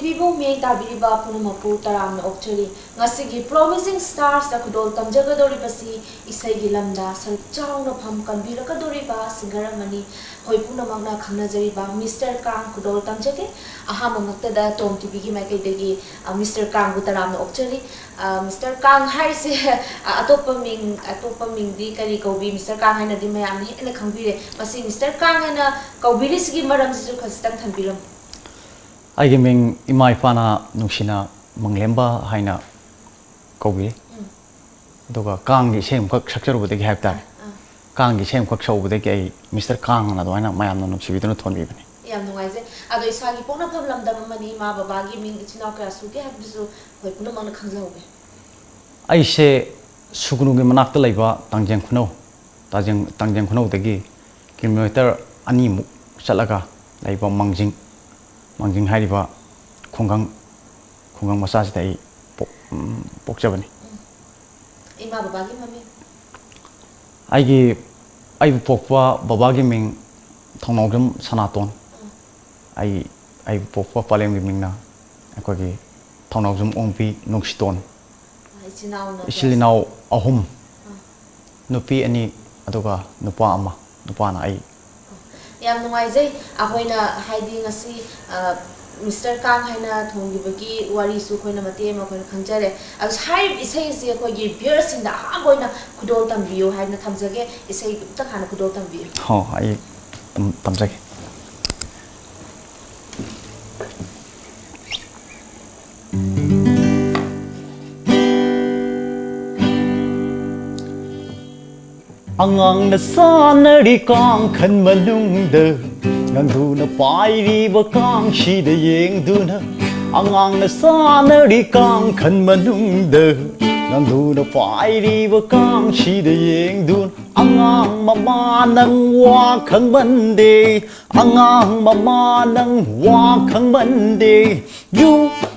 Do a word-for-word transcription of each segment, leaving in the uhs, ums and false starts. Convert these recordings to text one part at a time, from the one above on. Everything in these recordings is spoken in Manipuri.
ꯏꯕꯨ ꯃꯤꯌꯦꯡ ꯇꯥꯕꯤꯔꯤꯕ ꯄꯨꯝꯅꯃꯛꯄꯨ ꯇꯔꯥꯝꯅ ꯑꯣꯛꯆꯔꯤ꯫ ꯉꯁꯤꯒꯤ Promising Starsꯇ ꯈꯨꯗꯣꯜ ꯇꯝꯖꯒꯗꯧꯔꯤꯕꯁꯤ ꯏꯁꯩꯒꯤ ꯂꯝꯗ ꯁꯔꯨꯛ ꯆꯥꯎꯅ ꯐꯝ ꯀꯟꯕꯤꯔꯛꯀꯗꯧꯔꯤꯕ singer ꯑꯃꯅꯤ꯫ ꯑꯩꯈꯣꯏ ꯄꯨꯝꯅꯃꯛꯅ ꯈꯪꯅꯖꯔꯤꯕ Mister ꯀꯥꯡ ꯈꯨꯗꯣꯜ ꯇꯝꯖꯒꯦ꯫ ꯑꯍꯥꯟꯕꯃꯛꯇꯗ ꯇꯣꯝ ꯇꯤꯚꯤꯒꯤ ꯃꯥꯏꯀꯩꯗꯒꯤ, ꯑ, Mister ꯀꯥꯡꯕꯨ ꯇꯔꯥꯝꯅ ꯑꯣꯛꯆꯔꯤ꯫ ꯑ, Mister ꯀꯥꯡ ꯍꯥꯏꯔꯤꯁꯦ, ꯑ, ꯑꯇꯣꯞꯄ ꯃꯤꯡ, ꯑꯇꯣꯞꯄ ꯃꯤꯡꯗꯤ ꯀꯔꯤ ꯀꯧꯕꯤ? Mister ꯀꯥꯡ ꯍꯥꯏꯅꯗꯤ ꯃꯌꯥꯝꯅ ꯍꯦꯟꯅ ꯈꯪꯕꯤꯔꯦ꯫ ꯃꯁꯤ Mister ꯀꯥꯡ ꯍꯥꯏꯅ ꯀꯧꯕꯤꯔꯤꯁꯤꯒꯤ ꯃꯔꯝꯁꯤꯁꯨ ꯈꯖꯤꯛꯇꯪ ꯊꯝꯕꯤꯔꯝꯃꯨ꯫ ꯑꯩꯒꯤ ꯃꯤꯡ ꯏꯃꯥ ꯏꯄꯥꯅ ꯅꯨꯡꯁꯤꯅ ꯃꯪꯂꯦꯝꯕ ꯍꯥꯏꯅ ꯀꯧꯕꯤ꯫ ꯎꯝ꯫ ꯑꯗꯨꯒ ꯀꯥꯡꯒꯤ ꯏꯁꯩ ꯑꯃꯈꯛ ꯁꯛꯆꯔꯨꯕꯗꯒꯤ ꯍꯥꯏꯕ ꯇꯥꯔꯦ꯫ ꯑꯥ꯫ ꯀꯥꯡꯒꯤ ꯏꯁꯩ ꯑꯃꯈꯛ ꯁꯛꯎꯕꯗꯒꯤ ꯑꯩ Mister ꯀꯥꯡ ꯑꯅ ꯑꯗꯨꯃꯥꯏꯅ ꯃꯌꯥꯝꯅ ꯅꯨꯡꯁꯤꯕꯤꯗꯨꯅ ꯊꯣꯟꯕꯤꯕꯅꯤ꯫ ꯌꯥꯝ ꯅꯨꯡꯉꯥꯏꯖꯩ꯫ ꯑꯗꯣ ꯏꯁꯥꯒꯤ ꯄꯣꯛꯅꯐꯝ ꯂꯝꯗꯝ ꯑꯃꯅꯤ, ꯏꯃꯥ ꯕꯕꯥꯒꯤ ꯃꯤꯡ, ꯏꯆꯤꯟ ꯏꯅꯥꯎ ꯀꯌꯥ ꯁꯨꯒꯦ ꯍꯥꯏꯕꯗꯨꯁꯨ ꯑꯩꯈꯣꯏ ꯄꯨꯝꯅꯃꯛꯅ ꯈꯪꯖꯍꯧꯒꯦ꯫ ꯑꯩꯁꯦ ꯁꯨꯒꯅꯨꯒꯤ ꯃꯅꯥꯛꯇ ꯂꯩꯕ ꯇꯥꯡꯖꯦꯡ ꯈꯨꯅꯧ, ꯇꯥꯡꯖꯦꯡ, ꯇꯥꯡꯖꯦꯡ ꯈꯨꯅꯧꯗꯒꯤ ꯀꯤꯂꯣꯃꯤꯇꯔ ꯑꯅꯤꯃꯨꯛ ꯆꯠꯂꯒ ꯂꯩꯕ ꯃꯥꯡꯖꯤꯡ, ꯃꯥꯡꯖꯤꯡ ꯍꯥꯏꯔꯤꯕ ꯈꯨꯡꯒꯪ, ꯈꯨꯡꯒꯪ ꯃꯆꯥꯁꯤꯗ ꯑꯩ ꯄꯣꯛ-, ꯎꯝ, ꯄꯣꯛꯆꯕꯅꯤ꯫ ꯎꯝ꯫ ꯏꯃꯥ ꯕꯕꯥꯒꯤ ꯃꯃꯤꯡ? ꯑꯩꯒꯤ, ꯑꯩꯕꯨ ꯄꯣꯛꯄ ꯕꯕꯥꯒꯤ ꯃꯤꯡ ꯊꯧꯅꯥꯎꯖꯝ ꯁꯅꯥꯇꯣꯟ꯫ ꯎꯝ꯫ ꯑꯩ, ꯑꯩꯕꯨ ꯄꯣꯛꯄ ꯄꯂꯦꯝꯒꯤ ꯃꯤꯡꯅ ꯑꯩꯈꯣꯏꯒꯤ ꯊꯧꯅꯥꯎꯖꯝ ꯑꯣꯡꯕꯤ ꯅꯨꯡꯁꯤꯇꯣꯟ꯫ ꯏꯆꯤꯜ ꯏꯅꯥꯎꯅ ꯏꯆꯤꯜ ꯀꯌꯥ? ꯏꯅꯥꯎ ꯑꯍꯨꯝ꯫ ꯑꯥ꯫ ꯅꯨꯄꯤ ꯑꯅꯤ, ꯑꯗꯨꯒ ꯅꯨꯄꯥ ꯑꯃ, ꯅꯨꯄꯥꯅ ꯑꯩ꯫ ꯌꯥꯝ ꯅꯨꯡꯉꯥꯏꯖꯩ꯫ ꯑꯩꯈꯣꯏꯅ, ꯍꯥꯏꯗꯤ, ꯉꯁꯤ, ꯑ, Mister ꯀꯥꯡ ꯍꯥꯏꯅ ꯊꯣꯟꯈꯤꯕꯒꯤ ꯋꯥꯔꯤꯁꯨ ꯑꯩꯈꯣꯏꯅ ꯃꯇꯦꯛ ꯑꯃ ꯑꯩꯈꯣꯏꯅ ꯈꯪꯖꯔꯦ꯫ ꯑꯗꯣ ꯍꯥꯏꯔꯤꯕ ꯏꯁꯩ ꯑꯁꯤ ꯑꯩꯈꯣꯏꯒꯤ viewersꯁꯤꯡꯗ ꯑꯍꯥꯟꯕ ꯑꯣꯏꯅ ꯈꯨꯗꯣꯜ ꯇꯝꯕꯤꯌꯨ ꯍꯥꯏꯅ ꯊꯝꯖꯒꯦ꯫ ꯏꯁꯩ ꯑꯝꯇ ꯍꯥꯟꯅ ꯈꯨꯗꯣꯜ ꯇꯝꯕꯤꯌꯨ꯫ ꯍꯣ, ꯑꯩ ꯇꯝ-, ꯇꯝꯖꯒꯦ꯫ ꯑꯉꯥꯡꯅ ꯁꯥꯟꯅꯔꯤ ꯀꯥꯡꯈꯟ ꯃꯅꯨꯡꯗ, ꯅꯪꯗꯨꯅ ꯄꯥꯏꯔꯤꯕ ꯀꯥꯡꯁꯤꯗ ꯌꯦꯡꯗꯨꯅ꯫ ꯑꯉꯥꯡꯅ ꯁꯥꯟꯅꯔꯤ ꯀꯥꯡꯈꯟ ꯃꯅꯨꯡꯗ, ꯅꯪꯗꯨꯅ ꯄꯥꯏꯔꯤꯕ ꯀꯥꯡꯁꯤꯗ ꯌꯦꯡꯗꯨꯅ꯫ ꯑꯉꯥꯡ ꯃꯃꯥ ꯅꯪ ꯋꯥ ꯈꯪꯃꯟꯗꯦ, ꯑꯉꯥꯡ ꯃꯃꯥ ꯅꯪ ꯋꯥ ꯈꯪꯃꯟꯗꯦ꯫ ꯌꯨ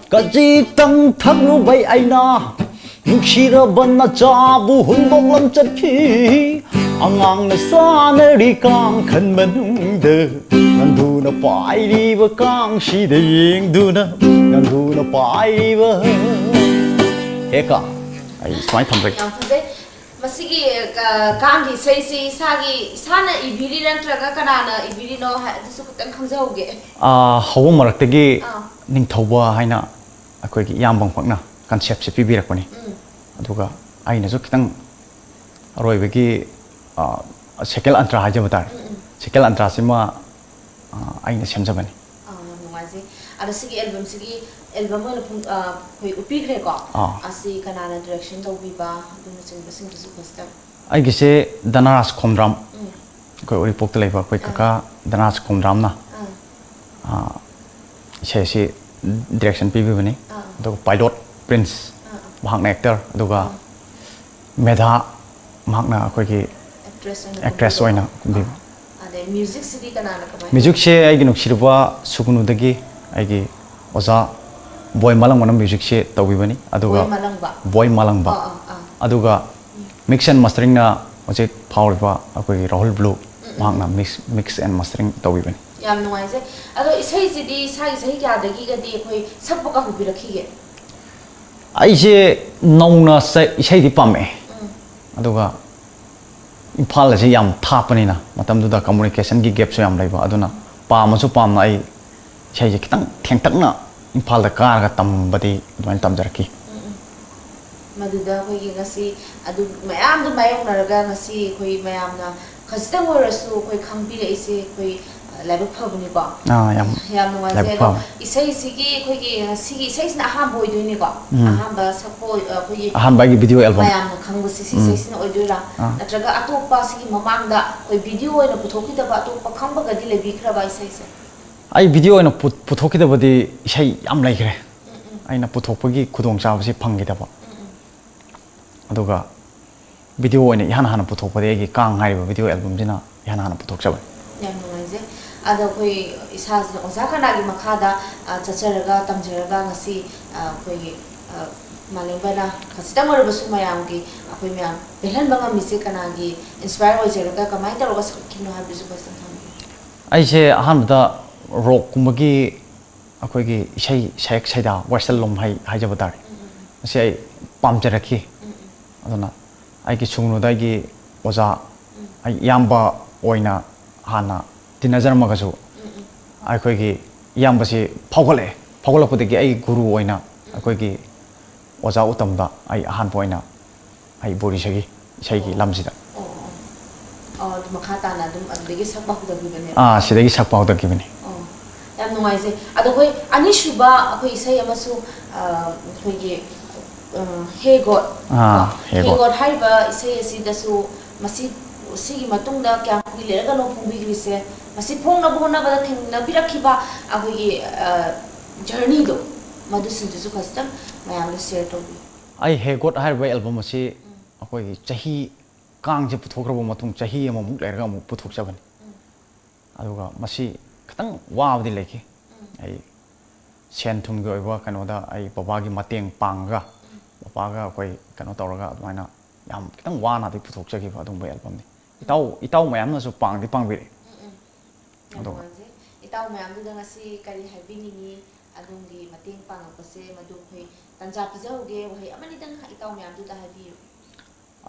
ꯈꯖꯤꯛꯇꯪ ꯊꯛꯂꯨꯕꯩ ꯑꯩꯅ ꯅꯨꯡꯁꯤꯔꯕ ꯅꯆꯥꯕꯨ ꯍꯨꯟꯗꯣꯛꯂꯝ ꯆꯠꯈꯤ꯫ ꯑꯉꯥꯡꯅ ꯁꯥꯟꯅꯔꯤ ꯀꯥꯡꯈꯟ ꯃꯅꯨꯡꯗ, ꯅꯪꯗꯨꯅ ꯄꯥꯏꯔꯤꯕ ꯀꯥꯡꯁꯤꯗ ꯌꯦꯡꯗꯨꯅ, ꯅꯪꯗꯨꯅ ꯄꯥꯏꯔꯤꯕ ꯍꯦꯛꯀ ꯑꯩ ꯁꯨꯃꯥꯏꯅ ꯊꯝꯖꯒꯦ꯫ ꯌꯥꯝ ꯐꯖꯩ꯫ ꯃꯁꯤꯒꯤ, ꯑ, ꯀꯥꯡꯒꯤ ꯏꯁꯩꯁꯤ ꯏꯁꯥꯒꯤ, ꯏꯁꯥꯅ ꯏꯕꯤꯔꯤꯔꯥ ꯅꯠꯇ꯭ꯔꯒ ꯀꯅꯥꯅ ꯏꯕꯤꯔꯤꯅꯣ ꯍꯥꯏ-, ꯑꯗꯨꯁꯨ ꯈꯤꯇꯪ ꯈꯪꯖꯍꯧꯒꯦ꯫ ꯑꯥ, ꯍꯧꯕ ꯃꯔꯛꯇꯒꯤ ꯑꯥ꯫ ꯅꯤꯡꯊꯧꯕ ꯍꯥꯏꯅ ꯑꯩꯈꯣꯏꯒꯤ ꯏꯌꯥꯝꯕ ꯑꯃꯈꯛꯅ concept ꯁꯦ ꯄꯤꯕꯤꯔꯛꯄꯅꯤ꯫ ꯎꯝ꯫ ꯑꯗꯨꯒ ꯑꯩꯅꯁꯨ ꯈꯤꯇꯪ ꯑꯔꯣꯏꯕꯒꯤ, ꯑ, second ꯑꯟꯇ꯭ꯔꯥ ꯍꯥꯏꯖꯕ ꯇꯥꯔꯦ꯫ ꯎꯝ, ꯎꯝ꯫ Second ꯑꯟꯇ꯭ꯔꯥꯁꯤꯃ, ꯑ, ꯑꯩꯅ ꯁꯦꯝꯖꯕꯅꯤ꯫ ꯑꯥ, ꯌꯥꯝ ꯅꯨꯡꯉꯥꯏꯖꯩ꯫ ꯑꯗꯣ ꯁꯤꯒꯤ album ꯁꯤꯒꯤ, album ꯑꯣꯏꯅ ꯐꯣꯡ-, ꯑ, ꯑꯩꯈꯣꯏ ꯎꯠꯄꯤꯈ꯭ꯔꯦꯀꯣ꯫ ꯑꯥ꯫ ꯑꯁꯤ ꯀꯅꯥꯅ direction ꯇꯧꯕꯤꯕ ꯑꯗꯨꯅꯆꯤꯡꯕꯁꯤꯡꯗꯨꯁꯨ ꯈꯤꯇꯪ꯫ ꯑꯩꯒꯤꯁꯦ ꯙꯅꯔꯥꯖ ꯈꯣꯝꯗ꯭ꯔꯥꯝ꯫ ꯎꯝ꯫ ꯑꯩꯈꯣꯏ ꯎꯔꯤꯄꯣꯛꯇ ꯂꯩꯕ ꯑꯩꯈꯣꯏ ꯑꯥ꯫ ꯀꯀꯥ ꯙꯅꯔꯥꯖ ꯈꯣꯝꯗ꯭ꯔꯥꯝꯅ, ꯑꯥ꯫ ꯑꯥ, ꯏꯁꯩ ꯑꯁꯤ direction ꯄꯤꯕꯤꯕꯅꯤ꯫ ꯑꯥ꯫ ꯑꯗꯨꯒ ꯄꯥꯏꯂꯣꯠ ꯄ꯭ꯔꯤꯟꯁ, ꯑꯥ, ꯑꯥ꯫ ꯃꯍꯥꯛꯅ actor, ꯑꯗꯨꯒ ꯑꯥ꯫ ꯃꯦꯙꯥ, ꯃꯍꯥꯛꯅ ꯑꯩꯈꯣꯏꯒꯤ actress ꯑꯣꯏꯅ actress ꯀꯨꯝꯕꯤꯕ꯫ ꯑꯣꯏꯅ ꯀꯨꯝꯕꯤꯕ꯫ ꯑꯥ꯫ ꯑꯗꯩ music ꯁꯤꯗꯤ ꯀꯅꯥꯅ ꯀꯃꯥꯏꯅ? Music ꯁꯦ ꯑꯩꯒꯤ ꯅꯨꯡꯁꯤꯔꯕ ꯁꯨꯒꯨꯅꯨꯗꯒꯤ ꯑꯩꯒꯤ ꯑꯣꯖꯥ ꯕꯣꯏ ꯃꯥꯂꯪꯕꯅ music ꯁꯦ ꯇꯧꯕꯤꯕꯅꯤ꯫ ꯑꯗꯨꯒ ꯕꯣꯏ ꯃꯥꯂꯪꯕ? ꯕꯣꯏ ꯃꯥꯂꯪꯕ꯫ ꯑꯥ, ꯑꯥ, ꯑꯥ꯫ ꯑꯗꯨꯒ ꯎꯝ꯫ Mix and mastering ꯅ ꯍꯧꯖꯤꯛ ꯐꯥꯎꯔꯤꯕ ꯑꯩꯈꯣꯏꯒꯤ ꯔꯥꯍꯨꯜ ꯕ꯭ꯂꯨ, ꯎꯝ, ꯎꯝ꯫ ꯃꯍꯥꯛꯅ mix, mix and mastering ꯇꯧꯕꯤꯕꯅꯤ꯫ ꯌꯥꯝ ꯅꯨꯡꯉꯥꯏꯖꯩ꯫ ꯑꯗꯣ ꯏꯁꯩꯁꯤꯗꯤ ꯏꯁꯥꯒꯤ ꯆꯍꯤ ꯀꯌꯥꯗꯒꯤꯒꯗꯤ ꯑꯩꯈꯣꯏ ꯁꯛꯄꯒ ꯍꯧꯕꯤꯔꯛꯈꯤꯒꯦ? ꯑꯩꯁꯦ ꯅꯧꯅ ꯆ-, ꯏꯁꯩꯗꯤ ꯄꯥꯝꯃꯛꯑꯦ꯫ ꯎꯝ꯫ ꯑꯗꯨꯒ ꯏꯝꯐꯥꯜ ꯑꯁꯤ ꯌꯥꯝ ꯊꯥꯞꯄꯅꯤꯅ, ꯃꯇꯝꯗꯨꯗ communication ꯒꯤ gap ꯁꯨ ꯌꯥꯝ ꯂꯩꯕ, ꯑꯗꯨꯅ ꯄꯥꯝꯃꯁꯨ ꯄꯥꯝꯅ ꯑꯩ ꯏꯁꯩꯁꯦ ꯈꯤꯇꯪ ꯊꯦꯡꯇꯛꯅ ꯏꯝꯐꯥꯜꯗ ꯀꯥꯔꯒ ꯇꯝꯕꯗꯤ ꯑꯗꯨꯃꯥꯏꯅ ꯇꯝꯖꯔꯛꯈꯤ꯫ ꯎꯝ, ꯎꯝ꯫ ꯃꯗꯨꯗ ꯑꯩꯈꯣꯏꯒꯤ ꯉꯁꯤ ꯑꯗꯨ ꯃꯌꯥꯝꯗꯨ ꯃꯥꯌꯣꯛꯅꯔꯒ ꯉꯁꯤ ꯑꯩꯈꯣꯏ ꯃꯌꯥꯝꯅ ꯈꯖꯤꯛꯇꯪ ꯑꯣꯏꯔꯁꯨ ꯑꯩꯈꯣꯏ ꯈꯪꯕꯤꯔꯛꯏꯁꯦ ꯑꯩꯈꯣꯏ, ꯑ, ꯂꯥꯏꯕꯛ ꯐꯕꯅꯤꯀꯣ꯫ ꯑꯥ, ꯌꯥꯝ ꯌꯥꯝ ꯅꯨꯡꯉꯥꯏꯖꯩ꯫ ꯂꯥꯏꯕꯛ ꯑꯗꯣ ꯐꯕꯅꯤ꯫ ꯏꯁꯩꯁꯤꯒꯤ ꯑꯩꯈꯣꯏꯒꯤ ꯉꯁꯤꯒꯤ ꯏꯁꯩꯁꯤꯅ ꯑꯍꯥꯟꯕ ꯑꯣꯏꯗꯣꯏꯅꯤꯀꯣ꯫ ꯎꯝ꯫ ꯑꯍꯥꯟꯕ ꯁꯛꯄ ꯑꯣꯏ-, ꯑꯩꯈꯣꯏꯒꯤ ꯑꯍꯥꯟꯕ ꯑꯩꯒꯤ video album꯫ ꯃꯌꯥꯝꯅ ꯈꯪꯕꯁꯤ ꯁꯤ ꯎꯝ꯫ ꯏꯁꯩꯁꯤꯅ ꯑꯣꯏꯗꯣꯏꯔꯥ? ꯑꯥ꯫ ꯅꯠꯇ꯭ꯔꯒ ꯑꯇꯣꯞꯄ ꯁꯤꯒꯤ ꯃꯃꯥꯡꯗ ꯑꯩꯈꯣꯏ video ꯑꯣꯏꯅ ꯄꯨꯊꯣꯛꯈꯤꯗꯕ ꯑꯇꯣꯞꯄ ꯈꯪꯕꯒꯗꯤ ꯂꯩꯕꯤꯈ꯭ꯔꯕ ꯏꯁꯩꯁꯦ? ꯑꯩ video ꯑꯣꯏꯅ ꯄꯨ-, ꯄꯨꯊꯣꯛꯈꯤꯗꯕꯗꯤ ꯏꯁꯩ ꯌꯥꯝ ꯂꯩꯈ꯭ꯔꯦ꯫ ꯎꯝ, ꯎꯝ꯫ ꯑꯩꯅ ꯄꯨꯊꯣꯛꯄꯒꯤ ꯈꯨꯗꯣꯡꯆꯥꯕꯁꯤ ꯐꯪꯈꯤꯗꯕ꯫ ꯎꯝ, ꯎꯝ꯫ ꯑꯗꯨꯒ video ꯑꯣꯏꯅ ꯏꯍꯥꯟ ꯍꯥꯟꯅ ꯄꯨꯊꯣꯛꯄꯗꯤ ꯑꯩꯒꯤ ꯀꯥꯡ ꯍꯥꯏꯔꯤꯕ video album ꯁꯤꯅ ꯏꯍꯥꯟ ꯍꯥꯟꯅ ꯄꯨꯊꯣꯛꯆꯕꯅꯤ꯫ ꯌꯥꯝ ꯅꯨꯡꯉꯥꯏꯖꯩ꯫ ꯑꯗꯣ ꯑꯩꯈꯣꯏ ꯏꯁꯥꯁꯤꯅ ꯑꯣꯖꯥ ꯀꯅꯥꯒꯤ ꯃꯈꯥꯗ, ꯑ, ꯆꯠꯆꯔꯒ ꯇꯝꯖꯔꯒ ꯉꯁꯤ, ꯑ, ꯑꯩꯈꯣꯏꯒꯤ, ꯑ, ꯃꯥꯂꯦꯝꯕꯅ ꯈꯖꯤꯛꯇꯪ ꯑꯣꯏꯔꯕꯁꯨ ꯃꯌꯥꯝꯒꯤ, ꯑꯩꯈꯣꯏ ꯃꯌꯥꯝ ꯄꯦꯜꯍꯟꯕ ꯉꯝꯃꯤꯁꯦ ꯀꯅꯥꯒꯤ inspire ꯑꯣꯏꯖꯔꯒ ꯀꯃꯥꯏꯅ ꯇꯧꯔꯒ ꯁꯛꯈꯤꯕꯅꯣ ꯍꯥꯏꯕꯗꯨꯁꯨ ꯈꯖꯤꯛꯇꯪ ꯊꯝꯕꯤꯌꯨ꯫ ꯑꯩꯁꯦ ꯑꯍꯥꯟꯕꯗ ꯔꯣꯛꯀꯨꯝꯕꯒꯤ ꯑꯩꯈꯣꯏꯒꯤ ꯏꯁꯩ ꯁꯩꯌꯦꯛ ꯁꯩꯗꯥ ꯋꯦꯁꯇꯔꯟ ꯂꯣꯝ ꯍꯥꯏ ꯍꯥꯏꯖꯕ ꯇꯥꯔꯦ꯫ ꯃꯁꯤ ꯑꯩ ꯄꯥꯝꯖꯔꯛꯈꯤ꯫ ꯑꯗꯨꯅ ꯑꯩꯒꯤ ꯁꯨꯡꯅꯨꯗ ꯑꯩꯒꯤ ꯑꯣꯖꯥ, ꯑꯩ ꯏꯌꯥꯝꯕ ꯑꯣꯏꯅ ꯍꯥꯟꯅ ꯇꯤꯟꯅꯖꯔꯝꯃꯒꯁꯨ, ꯑꯩꯈꯣꯏꯒꯤ ꯏꯌꯥꯝꯕꯁꯤ ꯐꯥꯎꯒꯠꯂꯛꯑꯦ꯫ ꯐꯥꯎꯒꯠꯂꯛꯄꯗꯒꯤ ꯑꯩ ꯒꯨꯔꯨ ꯑꯣꯏꯅ ꯑꯩꯈꯣꯏꯒꯤ ꯑꯣꯖꯥ ꯎꯇꯝꯗ ꯑꯩ ꯑꯍꯥꯟꯕ ꯑꯣꯏꯅ ꯑꯩ ꯕꯣꯔꯤ ꯁꯒꯤ ꯏꯁꯩꯒꯤ ꯂꯝꯁꯤꯗ꯫ ꯑꯣ ꯑꯣ ꯑꯣ ꯑꯗꯨ ꯃꯈꯥ ꯇꯥꯅ ꯑꯗꯨꯝ ꯑꯗꯨꯗꯒꯤ ꯁꯛꯄ ꯍꯧꯗꯈꯤꯕꯅꯦꯕ꯫ ꯑꯥ, ꯁꯤꯗꯒꯤ ꯁꯛꯄ ꯍꯧꯗꯈꯤꯕꯅꯤ꯫ ꯑꯣ, ꯌꯥꯝ ꯅꯨꯡꯉꯥꯏꯖꯩ꯫ ꯑꯗꯣ ꯑꯩꯈꯣꯏ ꯑꯅꯤꯁꯨꯕ ꯑꯩꯈꯣꯏ ꯏꯁꯩ ꯑꯃꯁꯨ, ꯑ, ꯑꯩꯈꯣꯏꯒꯤ, ꯑ, ꯍꯦ ꯒꯣꯠ ꯑꯥ, ꯀꯣ, ꯍꯦ ꯍꯦ ꯒꯣꯠ꯫ ꯒꯣꯠ ꯍꯥꯏꯔꯤꯕ ꯏꯁꯩ ꯑꯁꯤꯗꯁꯨ ꯃꯁꯤ, ꯁꯤꯒꯤ ꯃꯇꯨꯡꯗ ꯀꯌꯥꯝ ꯀꯨꯏ ꯂꯩꯔꯒꯅꯣ ꯐꯣꯡꯕꯤꯈ꯭ꯔꯤꯁꯦ? ꯃꯁꯤ ꯐꯣꯡꯅꯕ ꯍꯣꯠꯅꯕꯗ ꯊꯦꯡꯅꯕꯤꯔꯛꯈꯤꯕ ꯑꯩꯈꯣꯏꯒꯤ, ꯑ, ꯖꯔꯅꯤꯗꯣ, ꯃꯗꯨꯁꯤꯡꯗꯨꯁꯨ ꯈꯖꯤꯛꯇꯪ ꯃꯌꯥꯝꯗ ꯁꯤꯌꯔ ꯇꯧꯕꯤꯌꯨ꯫ ꯑꯩ ꯍꯦ ꯒꯣꯠ ꯍꯥꯏꯔꯤꯕ ꯑꯦꯜꯕꯝ ꯑꯁꯤ ꯑꯩꯈꯣꯏꯒꯤ ꯆꯍꯤ ꯀꯥꯡꯁꯦ ꯄꯨꯊꯣꯛꯈ꯭ꯔꯕ ꯃꯇꯨꯡ ꯆꯍꯤ ꯑꯃꯃꯨꯛ ꯂꯩꯔꯒ ꯑꯃꯨꯛ ꯄꯨꯊꯣꯛꯆꯕꯅꯤ꯫ ꯑꯗꯨꯒ ꯃꯁꯤ ꯈꯤꯇꯪ ꯋꯥꯕꯗꯤ ꯂꯩꯈꯤ꯫ ꯑꯩ ꯁꯦꯟ ꯊꯨꯝꯒꯤ ꯑꯣꯏꯕ ꯀꯩꯅꯣꯗ ꯑꯩ ꯕꯕꯥꯒꯤ ꯃꯇꯦꯡ ꯄꯥꯡꯉꯒ, ꯕꯕꯥꯒ ꯑꯩꯈꯣꯏ ꯀꯩꯅꯣ ꯇꯧꯔꯒ ꯑꯗꯨꯃꯥꯏꯅ ꯌꯥꯝ ꯈꯤꯇꯪ ꯋꯥꯅꯗꯤ ꯄꯨꯊꯣꯛꯆꯈꯤꯕ ꯑꯗꯨꯒꯨꯝꯕ ꯑꯦꯜꯕꯝꯅꯤ꯫ ꯏꯇꯥꯎ, ꯏꯇꯥꯎ ꯃꯌꯥꯝꯅꯁꯨ ꯄꯥꯡꯗꯤ ꯄꯥꯡꯕꯤꯔꯛꯑꯦ꯫ ꯌꯥꯝ ꯑꯗꯣ ꯅꯨꯡꯉꯥꯏꯖꯩ꯫ ꯏꯇꯥꯎ ꯃꯌꯥꯝꯗꯨꯗ ꯉꯁꯤ ꯀꯔꯤ ꯍꯥꯏꯕꯤꯅꯤꯡꯉꯤ? ꯑꯗꯣꯝꯒꯤ ꯃꯇꯦꯡ ꯄꯥꯡꯉꯛꯄꯁꯦ ꯃꯗꯨ ꯑꯩꯈꯣꯏ ꯇꯥꯟꯖꯥ ꯄꯤꯖꯍꯧꯒꯦ꯫ ꯋꯥꯍꯩ ꯑꯃꯅꯤꯗꯪ ꯏꯇꯥꯎ ꯃꯌꯥꯝꯗꯨꯗ ꯍꯥꯏꯕꯤꯌꯨ꯫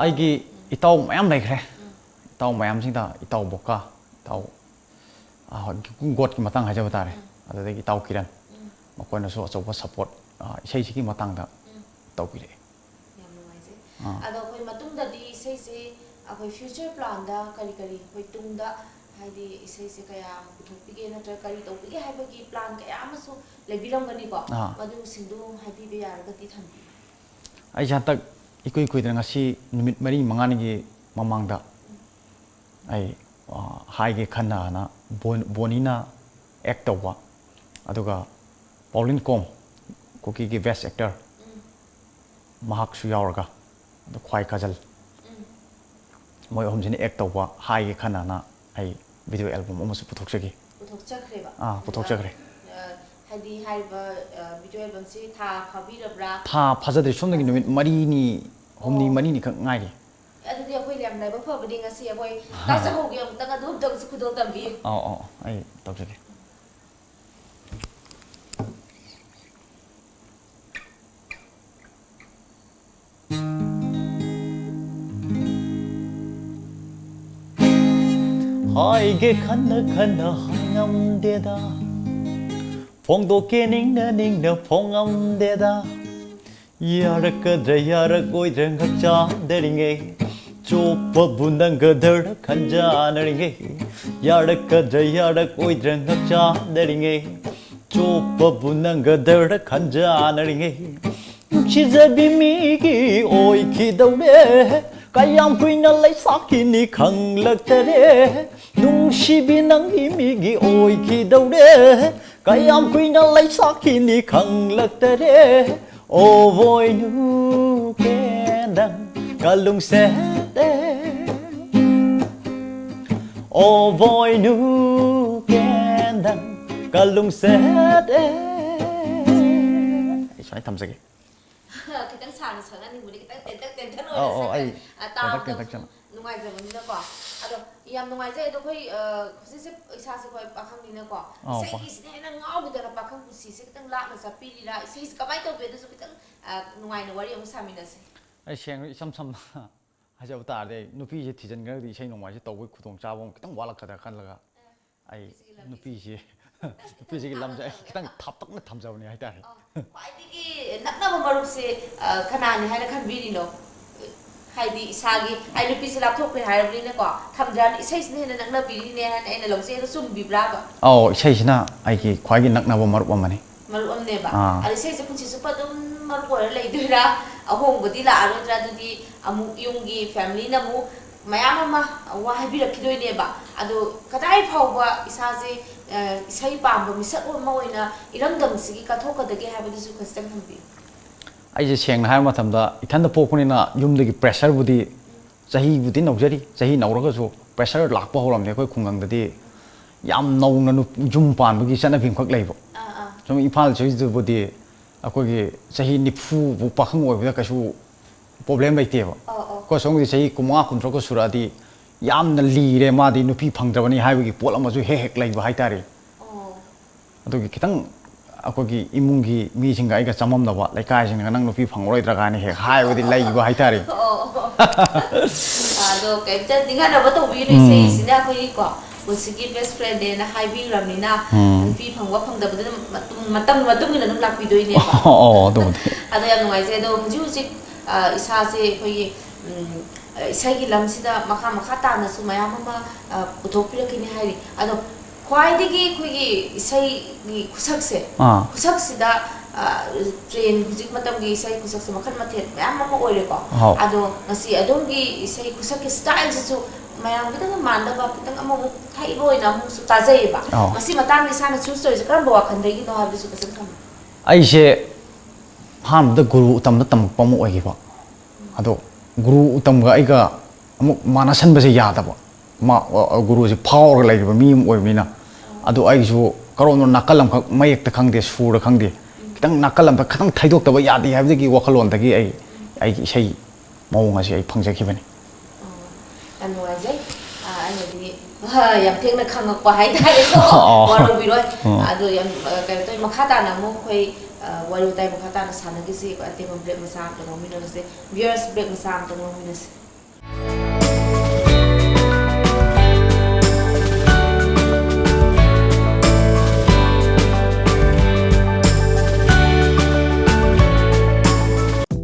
ꯑꯩꯒꯤ ꯏꯇꯥꯎ ꯃꯌꯥꯝ ꯂꯩꯈ꯭ꯔꯦ꯫ ꯏꯇꯥꯎ ꯃꯌꯥꯝꯁꯤꯡꯗ, ꯏꯇꯥꯎ ꯕꯣꯀꯥ, ꯏꯇꯥꯎ, ꯑ, ꯒꯣꯠꯀꯤ ꯃꯇꯥꯡ ꯍꯥꯏꯖꯕ ꯇꯥꯔꯦ꯫ ꯑꯗꯨꯗꯒꯤ ꯏꯇꯥꯎ ꯀꯤꯔꯟ, ꯃꯈꯣꯏꯅꯁꯨ ꯑꯆꯧꯕ ꯁꯄꯣꯔꯠ, ꯑ, ꯏꯁꯩꯁꯤꯒꯤ ꯃꯇꯥꯡꯗ ꯇꯧꯕꯤꯔꯛꯑꯦ꯫ ꯌꯥꯝ ꯅꯨꯡꯉꯥꯏꯖꯩ꯫ ꯑꯥ꯫ ꯑꯗꯣ ꯑꯩꯈꯣꯏ ꯃꯇꯨꯡꯗꯗꯤ ꯏꯁꯩꯁꯦ ꯑꯩꯈꯣꯏ ꯐ꯭ꯌꯨꯆꯔ ꯄ꯭ꯂꯥꯟꯗ ꯀꯔꯤ ꯀꯔꯤ, ꯑꯩꯈꯣꯏ ꯇꯨꯡꯗ ꯍꯥꯏꯗꯤ ꯏꯁꯩꯁꯦ ꯀꯌꯥ ꯄꯨꯊꯣꯛꯄꯤꯒꯦ ꯅꯠꯇ꯭ꯔꯒ ꯀꯔꯤ ꯇꯧꯕꯤꯒꯦ ꯍꯥꯏꯕꯒꯤ ꯄ꯭ꯂꯥꯟ ꯀꯌꯥ ꯑꯃꯁꯨ ꯂꯩꯕꯤꯔꯝꯒꯅꯤꯀꯣ꯫ ꯑꯥ꯫ ꯃꯗꯨꯁꯤꯡꯗꯨ ꯍꯥꯏꯕꯤꯕ ꯌꯥꯔꯒꯗꯤ ꯊꯝꯕꯤꯌꯨ꯫ ꯑꯩꯁꯦ ꯍꯟꯗꯛ ꯏꯀꯨꯏ ꯀꯨꯏꯗꯅ, ꯉꯁꯤ ꯅꯨꯃꯤꯠ ꯃꯔꯤ ꯃꯉꯥꯅꯤꯒꯤ ꯃꯃꯥꯡꯗ ꯑꯩ, ꯑ, ꯍꯥꯏꯒꯦ ꯈꯟꯅ ꯍꯥꯏꯅ ꯕꯣꯟ-, ꯕꯣꯅꯤꯅ ꯑꯦꯛ ꯇꯧꯕ, ꯑꯗꯨꯒ ꯄꯥꯎꯂꯤꯟ ꯀꯣꯝ, ꯀꯨꯀꯤꯒꯤ ꯕꯦꯁ ꯑꯦꯛꯇꯔ, ꯃꯍꯥꯛꯁꯨ ꯌꯥꯎꯔꯒ, ꯑꯗꯨ ꯈ꯭ꯋꯥꯏ ꯀꯥꯖꯜ, ꯃꯣꯏ ꯑꯍꯨꯝꯁꯤꯅ ꯑꯦꯛ ꯇꯧꯕ ꯍꯥꯏꯒꯦ ꯈꯟꯅ ꯍꯥꯏꯅ ꯑꯩ ꯚꯤꯗꯤꯑꯣ ꯑꯦꯜꯕꯝ ꯑꯃꯁꯨ ꯄꯨꯊꯣꯛꯆꯈꯤ꯫ ꯄꯨꯊꯣꯛꯆꯈ꯭ꯔꯦꯕ꯫ ꯑꯥ, ꯄꯨꯊꯣꯛꯆꯈ꯭ꯔꯦ꯫ ꯑ, ꯍꯥꯏꯗꯤ ꯍꯥꯏꯔꯤꯕ, ꯑ, ꯚꯤꯗꯤꯑꯣ ꯑꯦꯜꯕꯝꯁꯤ ꯊꯥ ꯐꯥꯕꯤꯔꯕ꯭ꯔꯥ? ꯊꯥ ꯐꯥꯖꯗ꯭ꯔꯤ, ꯁꯣꯝꯗꯒꯤ ꯅꯨꯃꯤꯠ ꯃꯔꯤꯅꯤ, ꯍꯨꯝꯅꯤ, ꯑꯣ꯫ ꯃꯔꯤꯅꯤꯈꯛ ꯉꯥꯏꯔꯤ꯫ ꯑꯗꯨꯗꯤ ꯑꯩꯈꯣꯏ ꯌꯥꯝ ꯂꯥꯏꯕꯛ ꯐꯕꯅꯤ, ꯉꯁꯤ ꯑꯩꯈꯣꯏ ꯇꯥꯖꯍꯧꯒꯦ꯫ ꯑꯃꯨꯛꯇꯪ ꯑꯗꯨ ꯑꯝꯇꯪꯁꯨ ꯈꯨꯗꯣꯜ ꯇꯝꯕꯤꯌꯨ꯫ ꯑꯧ, ꯑꯧ, ꯑꯩ ꯇꯧꯖꯒꯦ꯫ ꯍꯥꯏꯒꯦ ꯈꯟꯅ ꯈꯟꯅ ꯍꯥꯏꯉꯝꯗꯦꯗ, ꯐꯣꯡꯗꯣꯛꯀꯦ ꯅꯤꯡꯅ ꯅꯤꯡꯅ ꯐꯣꯡꯉꯝꯗꯦꯗ꯫ ꯌꯥꯔꯛꯀꯗ꯭ꯔꯥ ꯌꯥꯔꯛꯑꯣꯏꯗ꯭ꯔꯥ ꯉꯛꯆꯥꯟꯅꯔꯤꯉꯩ, ꯆꯣꯞꯄꯕꯨ ꯅꯪꯒꯗ꯭ꯔꯥ ꯈꯟꯖꯥꯟꯅꯔꯤꯉꯩ, ꯌꯥꯔꯛꯀꯗ꯭ꯔꯥ ꯌꯥꯔꯛꯑꯣꯏꯗ꯭ꯔꯥ ꯉꯛꯆꯥꯟꯅꯔꯤꯉꯩ, ꯆꯣꯞꯄꯕꯨ ꯅꯪꯒꯗ꯭ꯔꯥ ꯈꯟꯖꯥꯟꯅꯔꯤꯉꯩ, ꯅꯨꯡꯁꯤꯖꯕꯤ ꯃꯤꯒꯤ ꯑꯣꯏꯈꯤꯗꯧꯔꯦ꯫ ꯀꯌꯥꯝ ꯀꯨꯏꯅ ꯂꯩꯁꯥꯈꯤꯅꯤ ꯈꯪꯂꯛꯇꯔꯦ꯫ ꯅꯨꯡꯁꯤꯕꯤ ꯅꯪꯒꯤ ꯃꯤꯒꯤ ꯑꯣꯏꯈꯤꯗꯧꯔꯦ꯫ ꯀꯌꯥꯝ ꯀꯨꯏꯅ ꯂꯩꯁꯥꯈꯤꯅꯤ ꯈꯪꯂꯛꯇꯔꯦ꯫ ꯑꯣꯕꯣꯏꯅꯨ ꯀꯦꯟꯗꯪ ꯀꯂꯨꯡꯁꯦꯗꯦ꯫ ꯑꯣꯕꯣꯏꯅꯨ ꯀꯦꯟꯗꯪ ꯀꯂꯨꯡꯁꯦꯗꯦ꯫ ꯑꯩ ꯁꯨꯃꯥꯏꯅ ꯊꯝꯖꯒꯦ꯫ ꯈꯤꯇꯪ ꯁꯥꯡꯅ ꯁꯛꯍꯟꯅꯤꯡꯕꯅꯤ, ꯈꯤꯇꯪ ꯇꯦꯟꯇꯛ ꯇꯦꯟꯇꯛ ꯑꯣꯏꯅ ꯑꯧ, ꯑꯧ, ꯁꯛꯀꯅꯤ꯫ ꯑꯩ ꯑ, ꯇꯦꯟꯇꯛ ꯇꯥꯕꯗ ꯇꯦꯟꯇꯛ ꯁꯨꯝ ꯆꯠꯅ꯫ ꯅꯨꯡꯉꯥꯏꯖꯕꯅꯤꯅꯀꯣ꯫ ꯑꯗꯣ ꯌꯥꯝ ꯅꯨꯡꯉꯥꯏꯖꯩ꯫ ꯑꯗꯣ ꯑꯩꯈꯣꯏ, ꯑ, ꯍꯧꯖꯤꯛꯁꯦ ꯏꯁꯥꯁꯦ ꯑꯩꯈꯣꯏ ꯄꯥꯈꯪꯅꯤꯅꯀꯣ, ꯑꯧ, ꯄꯥ- ꯏꯁꯩꯒꯤꯁꯤꯅ ꯍꯦꯟꯅ ꯉꯥꯎꯈꯤꯗꯅ ꯄꯥꯈꯪ ꯄꯨꯟꯁꯤꯁꯦ ꯈꯤꯇꯪ ꯂꯥꯞꯅ ꯆꯠꯄꯤꯔꯤꯔꯥ? ꯏꯁꯩꯁꯦ ꯀꯃꯥꯏꯅ ꯇꯧꯒꯦ? ꯑꯗꯨꯁꯨ ꯈꯤꯇꯪ, ꯑ, ꯅꯨꯡꯉꯥꯏꯅ ꯋꯥꯔꯤ ꯑꯃꯨꯛ ꯁꯥꯃꯤꯟꯅꯁꯦ꯫ ꯑꯩ ꯁꯦꯡꯅ ꯏꯆꯝ ꯆꯝꯅ ꯍꯥꯏꯖꯕ ꯇꯥꯔꯗꯤ, ꯑꯩ ꯅꯨꯄꯤꯁꯦ ꯊꯤꯖꯤꯟꯈ꯭ꯔꯒꯗꯤ ꯏꯁꯩ ꯅꯣꯡꯃꯥꯏꯁꯦ ꯇꯧꯕꯒꯤ ꯈꯨꯗꯣꯡꯆꯥꯕ ꯑꯃ ꯈꯤꯇꯪ ꯋꯥꯠꯂꯛꯀꯗ꯭ꯔꯥ ꯈꯜꯂꯒ, ꯑꯩ ꯅꯨꯄꯤꯁꯦ, ꯅꯨꯄꯤꯁꯤꯒꯤ ꯂꯝꯁꯦ ꯑꯩ ꯈꯤꯇꯪ ꯊꯥꯞꯇꯛꯅ ꯊꯝꯖꯕꯅꯦ ꯍꯥꯏꯇꯥꯔꯦ꯫ ꯑꯣ, ꯈ꯭ꯋꯥꯏꯗꯒꯤ ꯅꯛꯅꯕ ꯃꯔꯨꯞꯁꯦ, ꯑ, ꯀꯅꯥꯅꯤ ꯍꯥꯏꯅ ꯈꯟꯕꯤꯔꯤꯅꯣ? ꯍꯥꯏꯗꯤ ꯏꯁꯥꯒꯤ, ꯑꯩ ꯅꯨꯄꯤꯁꯦ ꯂꯥꯞꯊꯣꯛꯈ꯭ꯔꯦ ꯍꯥꯏꯔꯕꯅꯤꯅꯀꯣ, ꯊꯝꯖꯔꯅꯤ, ꯏꯁꯩꯁꯤꯅ ꯍꯦꯟꯅ ꯅꯛꯅꯕꯤꯔꯤꯅꯦ ꯍꯥꯏꯅ ꯑꯩꯅ ꯂꯧꯖꯩ꯫ ꯑꯗꯣ ꯆꯨꯝꯕꯤꯕ꯭ꯔꯥꯕ? ꯑꯧ, ꯏꯁꯩꯁꯤꯅ ꯑꯩꯒꯤ ꯈ꯭ꯋꯥꯏꯒꯤ ꯅꯛꯅꯕ ꯃꯔꯨꯞ ꯑꯃꯅꯤ꯫ ꯃꯔꯨꯞ ꯑꯃꯅꯦꯕ꯫ ꯑꯥ꯫ ꯑꯗꯣ ꯏꯁꯩꯁꯦ ꯄꯨꯟꯁꯤ ꯆꯨꯞꯄ ꯑꯗꯨꯝ ꯃꯔꯨꯞ ꯑꯣꯏꯔ ꯂꯩꯗꯣꯏꯔꯥ? ꯑꯍꯣꯡꯕꯗꯤ ꯂꯥꯛꯑꯔꯣꯏꯗ꯭ꯔꯥ? ꯑꯗꯨꯗꯤ ꯑꯃꯨꯛ ꯌꯨꯝꯒꯤ ꯐꯦꯃꯤꯂꯤꯅ ꯑꯃꯨꯛ ꯃꯌꯥꯝ ꯑꯃ ꯋꯥ ꯍꯥꯏꯕꯤꯔꯛꯈꯤꯗꯣꯏꯅꯦꯕ꯫ ꯑꯗꯣ ꯀꯗꯥꯏ ꯐꯥꯎꯕ ꯏꯁꯥꯁꯦ, ꯑ, ꯏꯁꯩ ꯄꯥꯝꯕ ꯃꯤꯁꯛ ꯑꯃ ꯑꯣꯏꯅ ꯏꯔꯝꯗꯝꯁꯤꯒꯤ ꯀꯠꯊꯣꯛꯀꯗꯒꯦ ꯍꯥꯏꯕꯗꯨꯁꯨ ꯈꯖꯤꯛꯇꯪ ꯊꯝꯕꯤꯌꯨ꯫ ꯑꯩꯁꯦ ꯁꯦꯡꯅ ꯍꯥꯏꯕ ꯃꯇꯝꯗ, ꯏꯊꯟꯗ ꯄꯣꯛꯄꯅꯤꯅ ꯌꯨꯝꯗꯒꯤ pressureꯕꯨꯗꯤ, ꯆꯍꯤꯕꯨꯗꯤ ꯅꯧꯖꯔꯤ, ꯆꯍꯤ ꯅꯧꯔꯒꯁꯨ pressure ꯂꯥꯛꯄ ꯍꯧꯔꯝꯃꯦ ꯑꯩꯈꯣꯏ ꯈꯨꯡꯒꯪꯗꯗꯤ꯫ ꯌꯥꯝ ꯅꯧꯅ ꯅꯨꯞ-, ꯌꯨꯝ ꯄꯥꯟꯕꯒꯤ ꯆꯠꯅꯕꯤ ꯑꯃꯈꯛ ꯂꯩꯕ꯫ ꯑꯥ, ꯑꯥ꯫ ꯁꯨꯝ ꯏꯝꯐꯥꯜ ꯁꯤꯗꯕꯨꯗꯤ ꯑꯩꯈꯣꯏꯒꯤ ꯆꯍꯤ ꯅꯤꯐꯨ ꯐꯥꯎ ꯄꯥꯈꯪ ꯑꯣꯏꯕꯗ ꯀꯩꯁꯨ ꯄ꯭ꯔꯣꯕ꯭ꯂꯦꯝ ꯂꯩꯇꯦꯕ꯫ ꯑꯣ ꯑꯣ ꯀꯣ ꯁꯣꯝꯒꯤ ꯆꯍꯤ ꯀꯨꯟꯃꯉꯥ ꯀꯨꯟꯇꯔꯨꯛꯀ ꯁꯨꯔꯛꯑꯗꯤ ꯌꯥꯝꯅ ꯂꯤꯔꯦ, ꯃꯥꯗꯤ ꯅꯨꯄꯤ ꯐꯪꯗ꯭ꯔꯕꯅꯤ ꯍꯥꯏꯕꯒꯤ ꯄꯣꯠ ꯑꯃꯁꯨ ꯍꯦꯛ ꯍꯦꯛ ꯂꯩꯕ ꯍꯥꯏꯇꯥꯔꯦ꯫ ꯑꯣ ꯑꯗꯨꯒꯤ ꯈꯤꯇꯪ ꯑꯩꯈꯣꯏꯒꯤ ꯏꯃꯨꯡꯒꯤ ꯃꯤꯁꯤꯡꯒ ꯑꯩꯒ ꯆꯃꯝꯅꯕ, ꯂꯩꯀꯥꯏꯁꯤꯡꯅ "ꯅꯪ ꯅꯨꯄꯤ ꯐꯪꯉꯔꯣꯏꯗ꯭ꯔꯥ?" ꯀꯥꯏꯅ ꯍꯦꯛ ꯍꯥꯏꯕꯗꯤ ꯂꯩꯕ ꯍꯥꯏꯇꯥꯔꯦ꯫ ꯑꯣ ꯑꯣ ꯑꯗꯣ ꯀꯩꯝꯇ ꯅꯤꯡꯍꯟꯅꯕ ꯇꯧꯕꯤꯒꯅꯨ꯫ ꯏꯁꯩꯁꯤꯅ ꯑꯩꯈꯣꯏꯒꯤꯀꯣ ꯄꯨꯟꯁꯤꯒꯤ ꯕꯦꯁ ꯐ꯭ꯔꯦꯟꯅꯦꯅ ꯍꯥꯏꯕꯤꯈ꯭ꯔꯕꯅꯤꯅ, ꯅꯨꯄꯤ ꯐꯪꯕ ꯐꯪꯗꯕꯗꯨꯅ ꯃꯇꯨꯡ, ꯃꯇꯝꯒꯤ ꯃꯇꯨꯡ ꯏꯟꯅ ꯑꯗꯨꯝ ꯂꯥꯛꯄꯤꯗꯣꯏꯅꯦꯕ꯫ ꯑꯣ, ꯑꯗꯨꯕꯨꯗꯤ꯫ ꯑꯗꯣ ꯌꯥꯝ ꯅꯨꯡꯉꯥꯏꯖꯩ꯫ ꯑꯗꯣ ꯍꯧꯖꯤꯛ ꯍꯧꯖꯤꯛ ꯑ, ꯏꯁꯥꯁꯦ ꯑꯩꯈꯣꯏꯒꯤ ꯎꯝ, ꯑ, ꯏꯁꯩꯒꯤ ꯂꯝꯁꯤꯗ ꯃꯈꯥ ꯃꯈꯥ ꯇꯥꯅꯁꯨ ꯃꯌꯥꯝ ꯑꯃ ꯑ, ꯄꯨꯊꯣꯛꯄꯤꯔꯛꯈꯤꯅꯤ ꯍꯥꯏꯔꯤ꯫ ꯑꯗꯣ ꯈ꯭ꯋꯥꯏꯗꯒꯤ ꯑꯩꯈꯣꯏꯒꯤ ꯏꯁꯩꯒꯤ ꯈꯨꯁꯛꯁꯦ, ꯑꯥ꯫ ꯈꯨꯁꯛꯁꯤꯗ ꯑ, ꯇ꯭ꯔꯦꯟ ꯍꯧꯖꯤꯛ ꯃꯇꯝꯒꯤ ꯏꯁꯩ ꯈꯨꯁꯛꯁꯦ ꯃꯈꯜ ꯃꯊꯦꯜ ꯃꯌꯥꯝ ꯑꯃ ꯑꯣꯏꯔꯦꯀꯣ꯫ ꯍꯥꯎ꯫ ꯑꯗꯣ ꯉꯁꯤ ꯑꯗꯣꯝꯒꯤ ꯏꯁꯩ ꯈꯨꯁꯛꯀꯤ ꯁ꯭ꯇꯥꯏꯜꯁꯤꯁꯨ ꯃꯌꯥꯝ ꯈꯤꯇꯪ ꯃꯥꯟꯅꯗꯕ, ꯈꯤꯇꯪ ꯑꯃꯃꯨꯛ ꯊꯩꯕ ꯑꯣꯏꯅ ꯑꯃꯨꯛꯁꯨ ꯇꯥꯖꯩꯌꯦꯕ꯫ ꯑꯥꯎ꯫ ꯃꯁꯤ ꯃꯇꯥꯡꯗ ꯏꯁꯥꯅ ꯆꯨꯁ ꯇꯧꯔꯤꯁꯦ ꯀꯔꯝꯕ ꯋꯥꯈꯜꯗꯒꯤꯅꯣ ꯍꯥꯏꯕꯗꯨꯁꯨ ꯐꯖꯅ ꯈꯪꯉꯦ꯫ ꯑꯩꯁꯦ ꯑꯍꯥꯟꯕꯗ ꯒꯨꯔꯨ ꯇꯝꯗ ꯇꯝꯃꯛꯄ ꯑꯃ ꯑꯣꯏꯈꯤꯕ꯫ ꯑꯗꯣ ꯒꯨꯔꯨ ꯎꯇꯝꯒ ꯑꯩꯒ ꯑꯃꯨꯛ ꯃꯥꯟꯅꯁꯟꯕꯁꯦ ꯌꯥꯗꯕ꯫ ꯃꯥ, ꯑ, ꯑ, ꯒꯨꯔꯨꯁꯦ ꯐꯥꯎꯔꯒ ꯂꯩꯔꯤꯕ ꯃꯤ ꯑꯃ ꯑꯣꯏꯕꯅꯤꯅ꯫ ꯑꯗꯣ ꯑꯩꯒꯤꯁꯨ ꯀꯔꯣꯝꯗ ꯅꯥꯀꯜ ꯑꯃꯈꯛ, ꯃꯌꯦꯛꯇ ꯈꯪꯗꯦ, ꯁꯨꯔꯗ ꯈꯪꯗꯦ, ꯈꯤꯇꯪ ꯅꯥꯀꯜ ꯑꯃꯈꯛ ꯈꯤꯇꯪ ꯊꯩꯗꯣꯛꯇꯕ ꯌꯥꯗꯦ ꯍꯥꯏꯕꯗꯒꯤ ꯋꯥꯈꯜꯂꯣꯟꯗꯒꯤ ꯑꯩ ꯑꯩꯒꯤ ꯏꯁꯩ ꯃꯑꯣꯡ ꯑꯁꯤ ꯑꯩ ꯐꯪꯖꯈꯤꯕꯅꯤ꯫ ꯑꯣ, ꯌꯥꯝ ꯅꯨꯡꯉꯥꯏꯖꯩ꯫ ꯑ, ꯑꯩꯅꯗꯤ, ꯑ, ꯌꯥꯝ ꯊꯦꯡꯅ ꯈꯪꯉꯛꯄ ꯍꯥꯏꯇꯥꯔꯦꯀꯣ꯫ ꯑꯣ꯫ ꯋꯥꯔꯧꯕꯤꯔꯣꯏ꯫ ꯑꯣ꯫ ꯑꯗꯣ ꯌꯥꯝ, ꯑ, ꯀꯩꯅꯣ ꯇꯧꯋꯤ, ꯃꯈꯥ ꯇꯥꯅ ꯑꯃꯨꯛ ꯑꯩꯈꯣꯏ, ꯑ, ꯋꯥꯔꯤ ꯋꯥꯇꯥꯏ ꯃꯈꯥ ꯇꯥꯅ ꯁꯥꯟꯅꯈꯤꯁꯤ꯫ ꯑꯇꯦꯟꯕ ꯕ꯭ꯔꯦꯛ ꯃꯆꯥ ꯑꯝꯇ ꯂꯧꯃꯤꯟꯅꯔꯁꯦ꯫ ꯚꯤꯌꯔꯁ, ꯕ꯭ꯔꯦꯛ ꯃꯆꯥ ꯑꯝꯇ ꯂꯧꯃꯤꯟꯅꯁꯦ꯫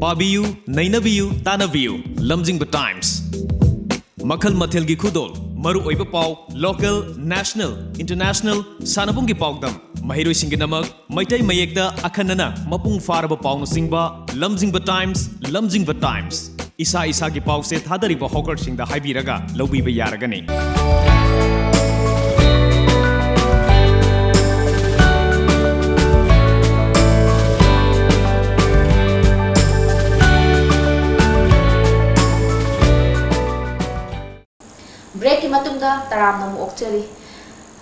ꯄꯥꯕꯤꯌꯨ, ꯅꯩꯅꯕꯤꯌꯨ, ꯇꯥꯟꯅꯕꯤꯌꯨ꯫ ꯂꯝꯖꯤꯡꯕ ꯇꯥꯏꯝꯁ꯫ ꯃꯈꯜ ꯃꯊꯦꯜꯒꯤ ꯈꯨꯗꯣꯜ, ꯃꯔꯨꯑꯣꯏꯕ ꯄꯥꯎ, ꯂꯣꯀꯦꯜ, ꯅꯦꯁꯅꯦꯜ, ꯏꯟꯇꯔꯅꯦꯁꯅꯦꯜ, ꯁꯥꯟꯅꯕꯨꯡꯒꯤ ꯄꯥꯎꯗꯝ, ꯃꯍꯩꯔꯣꯏꯁꯤꯡꯒꯤꯗꯃꯛ ꯃꯩꯇꯩ ꯃꯌꯦꯛꯇ ꯑꯈꯟꯅꯅ ꯃꯄꯨꯡ ꯐꯥꯔꯕ ꯄꯥꯎꯅꯆꯤꯡꯕ꯫ ꯂꯝꯖꯤꯡꯕ ꯇꯥꯏꯝꯁ, ꯂꯝꯖꯤꯡꯕ ꯇꯥꯏꯝꯁ꯫ ꯏꯁꯥ ꯏꯁꯥꯒꯤ ꯄꯥꯎꯁꯦ ꯊꯥꯗꯔꯤꯕ ꯍꯣꯀꯔꯁꯤꯡꯗ ꯍꯥꯏꯕꯤꯔꯒ ꯂꯧꯕꯤꯕ ꯌꯥꯔꯒꯅꯤ꯫ ꯕ꯭ꯔꯦꯛꯀꯤ ꯃꯇꯨꯡꯗ ꯇꯔꯥꯝꯅ ꯑꯃꯨꯛ ꯑꯣꯛꯆꯔꯤ꯫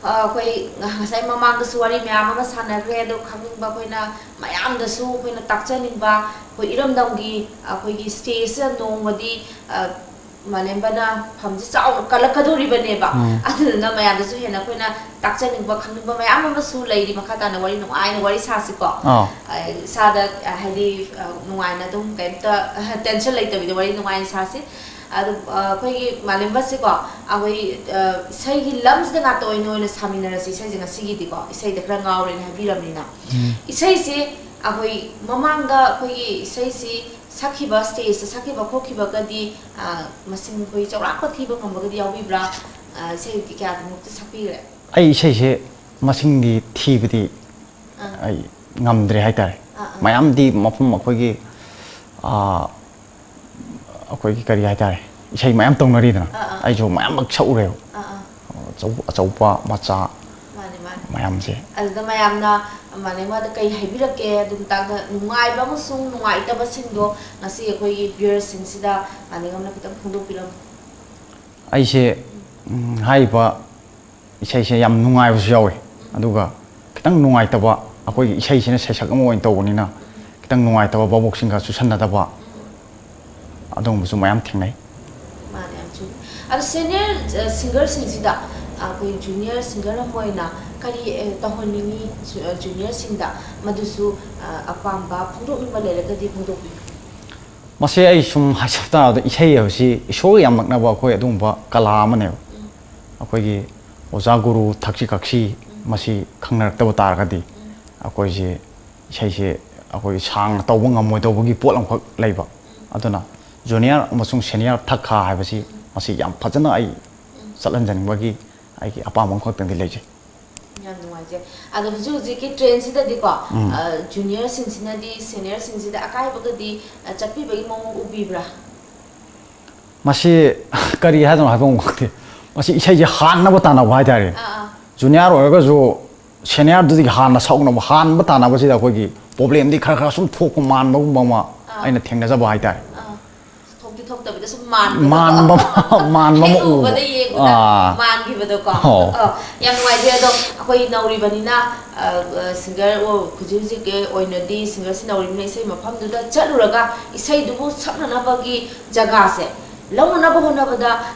ꯑ, ꯑꯩꯈꯣꯏ ꯉꯁꯥꯏ ꯃꯃꯥꯡꯗꯁꯨ ꯋꯥꯔꯤ ꯃꯌꯥꯝ ꯑꯃ ꯁꯥꯟꯅꯈ꯭ꯔꯦ, ꯑꯗꯣ ꯈꯪꯅꯤꯡꯕ ꯑꯩꯈꯣꯏꯅ ꯃꯌꯥꯝꯗꯁꯨ ꯑꯩꯈꯣꯏꯅ ꯇꯥꯛꯆꯅꯤꯡꯕ, ꯑꯩꯈꯣꯏ ꯏꯔꯝꯗꯝꯒꯤ ꯑꯩꯈꯣꯏꯒꯤ ꯁ꯭ꯇꯦꯖꯁꯤꯗ ꯅꯣꯡꯃꯗꯤ, ꯑ, ꯃꯥꯂꯦꯝꯕꯅ ꯐꯝꯁꯤ ꯆꯥꯎꯅ ꯀꯜꯂꯛꯀꯗꯧꯔꯤꯕꯅꯦꯕ꯫ ꯎꯝ꯫ ꯑꯗꯨꯗꯨꯅ ꯃꯌꯥꯝꯗꯁꯨ ꯍꯦꯟꯅ ꯑꯩꯈꯣꯏꯅ ꯇꯥꯛꯆꯅꯤꯡꯕ, ꯈꯪꯅꯤꯡꯕ ꯃꯌꯥꯝ ꯑꯃꯁꯨ ꯂꯩꯔꯤ꯫ ꯃꯈꯥ ꯇꯥꯅ ꯋꯥꯔꯤ ꯅꯨꯡꯉꯥꯏꯅ ꯋꯥꯔꯤ ꯁꯥꯁꯤꯀꯣ꯫ ꯑꯥ꯫ ꯑ, ꯏꯁꯥꯗ, ꯑ, ꯍꯥꯏꯗꯤ, ꯑ, ꯅꯨꯡꯉꯥꯏꯅ ꯑꯗꯨꯝ ꯀꯩꯝꯇ, ꯑ, ꯇꯦꯟꯁꯟ ꯂꯩꯇꯕꯤꯗ ꯋꯥꯔꯤ ꯅꯨꯡꯉꯥꯏꯅ ꯁꯥꯁꯤ꯫ ꯑꯗꯨ, ꯑ, ꯑꯩꯈꯣꯏꯒꯤ ꯃꯥꯂꯦꯝꯕꯁꯤꯀꯣ, ꯑꯩꯈꯣꯏ, ꯑ, ꯏꯁꯩꯒꯤ ꯂꯝꯁꯤꯗ ꯉꯥꯛꯇ ꯑꯣꯏꯅ, ꯑꯣꯏꯅ ꯁꯥꯃꯤꯟꯅꯔꯁꯤ ꯏꯁꯩꯁꯦ ꯉꯁꯤꯒꯤꯗꯤꯀꯣ, ꯏꯁꯩꯗ ꯈꯔ ꯉꯥꯎꯔꯦꯅ ꯍꯥꯏꯕꯤꯔꯕꯅꯤꯅ꯫ ꯎꯝ꯫ ꯏꯁꯩꯁꯤ ꯑꯩꯈꯣꯏ ꯃꯃꯥꯡꯗ ꯑꯩꯈꯣꯏꯒꯤ ꯏꯁꯩꯁꯤ ꯁꯛꯈꯤꯕ, ꯁ꯭ꯇꯦꯖꯇ ꯁꯛꯈꯤꯕ ꯈꯣꯠꯈꯤꯕꯒꯗꯤ, ꯑ, ꯃꯁꯤꯡ ꯑꯩꯈꯣꯏ ꯆꯥꯎꯔꯥꯛꯄ ꯊꯤꯕ ꯉꯝꯕꯒꯗꯤ ꯌꯥꯎꯕꯤꯕ꯭ꯔꯥ? ꯑ, ꯏꯁꯩꯗꯤ ꯀꯌꯥꯃꯨꯛꯇꯤ ꯁꯛꯄꯤꯈ꯭ꯔꯦ? ꯑꯩ ꯏꯁꯩꯁꯦ ꯃꯁꯤꯡꯗꯤ ꯊꯤꯕꯗꯤ ꯑꯥ꯫ ꯑꯩ ꯉꯝꯗ꯭ꯔꯦ ꯍꯥꯏꯇꯥꯔꯦ꯫ ꯑꯥ, ꯑꯥ꯫ ꯃꯌꯥꯝꯗꯤ ꯃꯐꯝ ꯑꯩꯈꯣꯏꯒꯤ, ꯑꯥ, ꯑꯩꯈꯣꯏꯒꯤ ꯀꯔꯤ ꯍꯥꯏꯇꯥꯔꯦ, ꯏꯁꯩ ꯃꯌꯥꯝ ꯇꯧꯅꯔꯤꯗꯅ, ꯑꯥ, ꯑꯥ꯫ ꯑꯩꯁꯨ ꯃꯌꯥꯝꯃꯛ ꯁꯛꯎꯔꯦꯕ꯫ ꯑꯥ, ꯑꯥ꯫ ꯑꯆꯧ-, ꯑꯆꯧꯕ, ꯃꯆꯥ ꯃꯥꯅꯦ, ꯃꯥꯅꯦ꯫ ꯃꯌꯥꯝꯁꯦ꯫ ꯑꯗꯨꯗ ꯃꯌꯥꯝꯅ ꯃꯥꯂꯦꯝꯉꯥꯗ ꯀꯩ ꯍꯥꯏꯕꯤꯔꯛꯀꯦ? ꯑꯗꯨ ꯃꯇꯥꯡꯗ ꯅꯨꯡꯉꯥꯏꯕ ꯑꯃꯁꯨꯡ ꯅꯨꯡꯉꯥꯏꯇꯕꯁꯤꯡꯗꯣ ꯉꯁꯤ ꯑꯩꯈꯣꯏꯒꯤ viewersꯁꯤꯡꯁꯤꯗ ꯃꯥꯂꯦꯝꯉꯥꯗ ꯈꯤꯇꯪ ꯐꯣꯡꯗꯣꯛꯄꯤꯔꯝꯃꯨ꯫ ꯑꯩꯁꯦ, ꯎꯝ, ꯍꯥꯏꯔꯤꯕ ꯏꯁꯩꯁꯦ ꯌꯥꯝ ꯅꯨꯡꯉꯥꯏꯕꯁꯨ ꯌꯥꯎꯋꯤ, ꯑꯗꯨꯒ ꯈꯤꯇꯪ ꯅꯨꯡꯉꯥꯏꯇꯕ, ꯑꯩꯈꯣꯏꯒꯤ ꯏꯁꯩꯁꯤꯅ ꯁꯩꯁꯛ ꯑꯃ ꯑꯣꯏꯅ ꯇꯧꯕꯅꯤꯅ, ꯈꯤꯇꯪ ꯅꯨꯡꯉꯥꯏꯇꯕ, ꯚꯥꯕꯣꯛꯁꯤꯡꯒ ꯆꯨꯁꯟꯅꯗꯕ, ꯑꯗꯨꯒꯨꯝꯕꯁꯨ ꯃꯌꯥꯝ ꯊꯦꯡꯅꯩ꯫ ꯃꯥꯅꯦ, ꯌꯥꯝ ꯆꯨꯝꯃꯤ꯫ ꯑꯗꯣ senior, ꯑ, singerꯁꯤꯡꯁꯤꯗ, ꯑ, ꯑꯩꯈꯣꯏ junior singer ꯑꯃ ꯑꯣꯏꯅ ꯀꯔꯤ, ꯑ, ꯇꯧꯍꯟꯅꯤꯡꯉꯤ, ꯁꯨ-, ꯑ, juniorꯁꯤꯡꯗ? ꯃꯗꯨꯁꯨ, ꯑ, ꯑꯄꯥꯝꯕ ꯐꯣꯡꯗꯣꯛꯅꯤꯡꯕ ꯂꯩꯔꯒꯗꯤ ꯐꯣꯡꯗꯣꯛꯄꯤꯌꯨ꯫ ꯃꯁꯤ ꯑꯩ ꯁꯨꯝ ꯍꯥꯏꯖꯕ ꯇꯥꯔꯕꯗ, ꯏꯁꯩ ꯍꯥꯏꯕꯁꯤ ꯏꯁꯣꯔꯒ ꯌꯥꯝ ꯅꯛꯅꯕ ꯑꯩꯈꯣꯏ ꯑꯗꯨꯒꯨꯝꯕ ꯀꯂꯥ ꯑꯃꯅꯦꯕ꯫ ꯎꯝ꯫ ꯑꯩꯈꯣꯏꯒꯤ ꯑꯣꯖꯥ ꯒꯨꯔꯨ ꯊꯛꯁꯤ ꯈꯥꯁꯤ ꯎꯝ꯫ ꯃꯁꯤ ꯈꯪꯅꯔꯛꯇꯕ ꯇꯥꯔꯒꯗꯤ, ꯎꯝ꯫ ꯑꯩꯈꯣꯏꯁꯦ ꯏꯁꯩꯁꯦ ꯑꯩꯈꯣꯏꯒꯤ ꯁꯥꯡꯅ ꯇꯧꯕ ꯉꯝꯃꯣꯏꯗꯧꯕꯒꯤ ꯄꯣꯠ ꯑꯃꯈꯛ ꯂꯩꯕ꯫ ꯎꯝ꯫ ꯑꯗꯨꯅ junior ꯑꯃꯁꯨꯡ senior ꯊꯛ ꯈꯥ ꯍꯥꯏꯕꯁꯤ ꯎꯝ꯫ ꯃꯁꯤ ꯌꯥꯝ ꯐꯖꯅ ꯑꯩ ꯎꯝ꯫ ꯆꯠꯍꯟꯖꯅꯤꯡꯕꯒꯤ ꯑꯩꯒꯤ ꯑꯄꯥꯝꯕ ꯑꯃꯈꯛꯇꯪꯗꯤ ꯂꯩꯖꯩ꯫ ꯌꯥꯝ ꯅꯨꯡꯉꯥꯏꯖꯩ꯫ ꯑꯗꯣ ꯍꯧꯖꯤꯛ ꯍꯧꯖꯤꯛꯀꯤ trendꯁꯤꯗꯗꯤꯀꯣ, ꯎꯝ꯫ ꯑ, juniorꯁꯤꯡꯁꯤꯅꯗꯤ seniorꯁꯤꯡꯁꯤꯗ ꯑꯀꯥꯏꯕꯒꯗꯤ, ꯑ, ꯆꯠꯄꯤꯕꯒꯤ ꯃꯑꯣꯡ ꯎꯕꯤꯕ꯭ꯔꯥ? ꯃꯁꯤ ꯀꯔꯤ ꯍꯥꯏꯗꯣꯏꯅꯣ ꯍꯥꯏꯐꯝ ꯈꯪꯗꯦ꯫ ꯃꯁꯤ ꯏꯁꯩꯁꯦ ꯍꯥꯟꯅꯕ ꯇꯥꯟꯅꯕ ꯍꯥꯏꯇꯥꯔꯦ꯫ ꯑꯥ, ꯑꯥ꯫ Junior ꯑꯣꯏꯔꯒꯁꯨ seniorꯗꯨꯗꯒꯤ ꯍꯥꯟꯅ ꯁꯛꯅꯕ, ꯍꯥꯟꯕ ꯇꯥꯟꯅꯕꯁꯤꯗ ꯑꯩꯈꯣꯏꯒꯤ problemꯗꯤ ꯈꯔ ꯈꯔ ꯁꯨꯝ ꯊꯣꯛꯄ ꯃꯥꯟꯕꯒꯨꯝꯕ ꯑꯃ ꯑꯥ꯫ ꯑꯩꯅ ꯊꯦꯡꯅꯖꯕ ꯍꯥꯏꯇꯥꯔꯦ꯫ ꯑꯥ꯫ ꯊꯣꯛꯇꯤ ꯊꯣꯛꯇꯕꯤꯗ ꯁꯨꯝ ꯃꯥꯟꯕꯗꯣ꯫ ꯃꯥꯟꯕ, ꯃꯥꯟꯕ ꯑꯃ ꯍꯦꯛ ꯎꯕ꯫ ꯎꯕꯗ ꯌꯦꯡꯕꯗ ꯑꯥ꯫ ꯃꯥꯟꯈꯤꯕ ꯍꯥꯏꯕꯗꯣꯀꯣ꯫ ꯑꯣ꯫ ꯑ, ꯌꯥꯝ ꯅꯨꯡꯉꯥꯏꯖꯩ꯫ ꯑꯗꯣ ꯑꯩꯈꯣꯏ ꯅꯧꯔꯤꯕꯅꯤꯅ, ꯑ, ꯑ, ꯁꯤꯡꯒꯔ ꯑꯣ-, ꯍꯧꯖꯤꯛ ꯍꯧꯖꯤꯛꯀꯤ ꯑꯣꯏꯅꯗꯤ ꯁꯤꯡꯒꯔꯁꯤ ꯅꯧꯔꯤꯕꯅꯤꯅ ꯏꯁꯩ ꯃꯐꯝꯗꯨꯗ ꯆꯠꯂꯨꯔꯒ ꯏꯁꯩꯗꯨꯕꯨ ꯁꯛꯅꯅꯕꯒꯤ ꯖꯒꯥꯁꯦ ꯂꯧꯅꯅꯕ ꯍꯣꯠꯅꯕꯗ,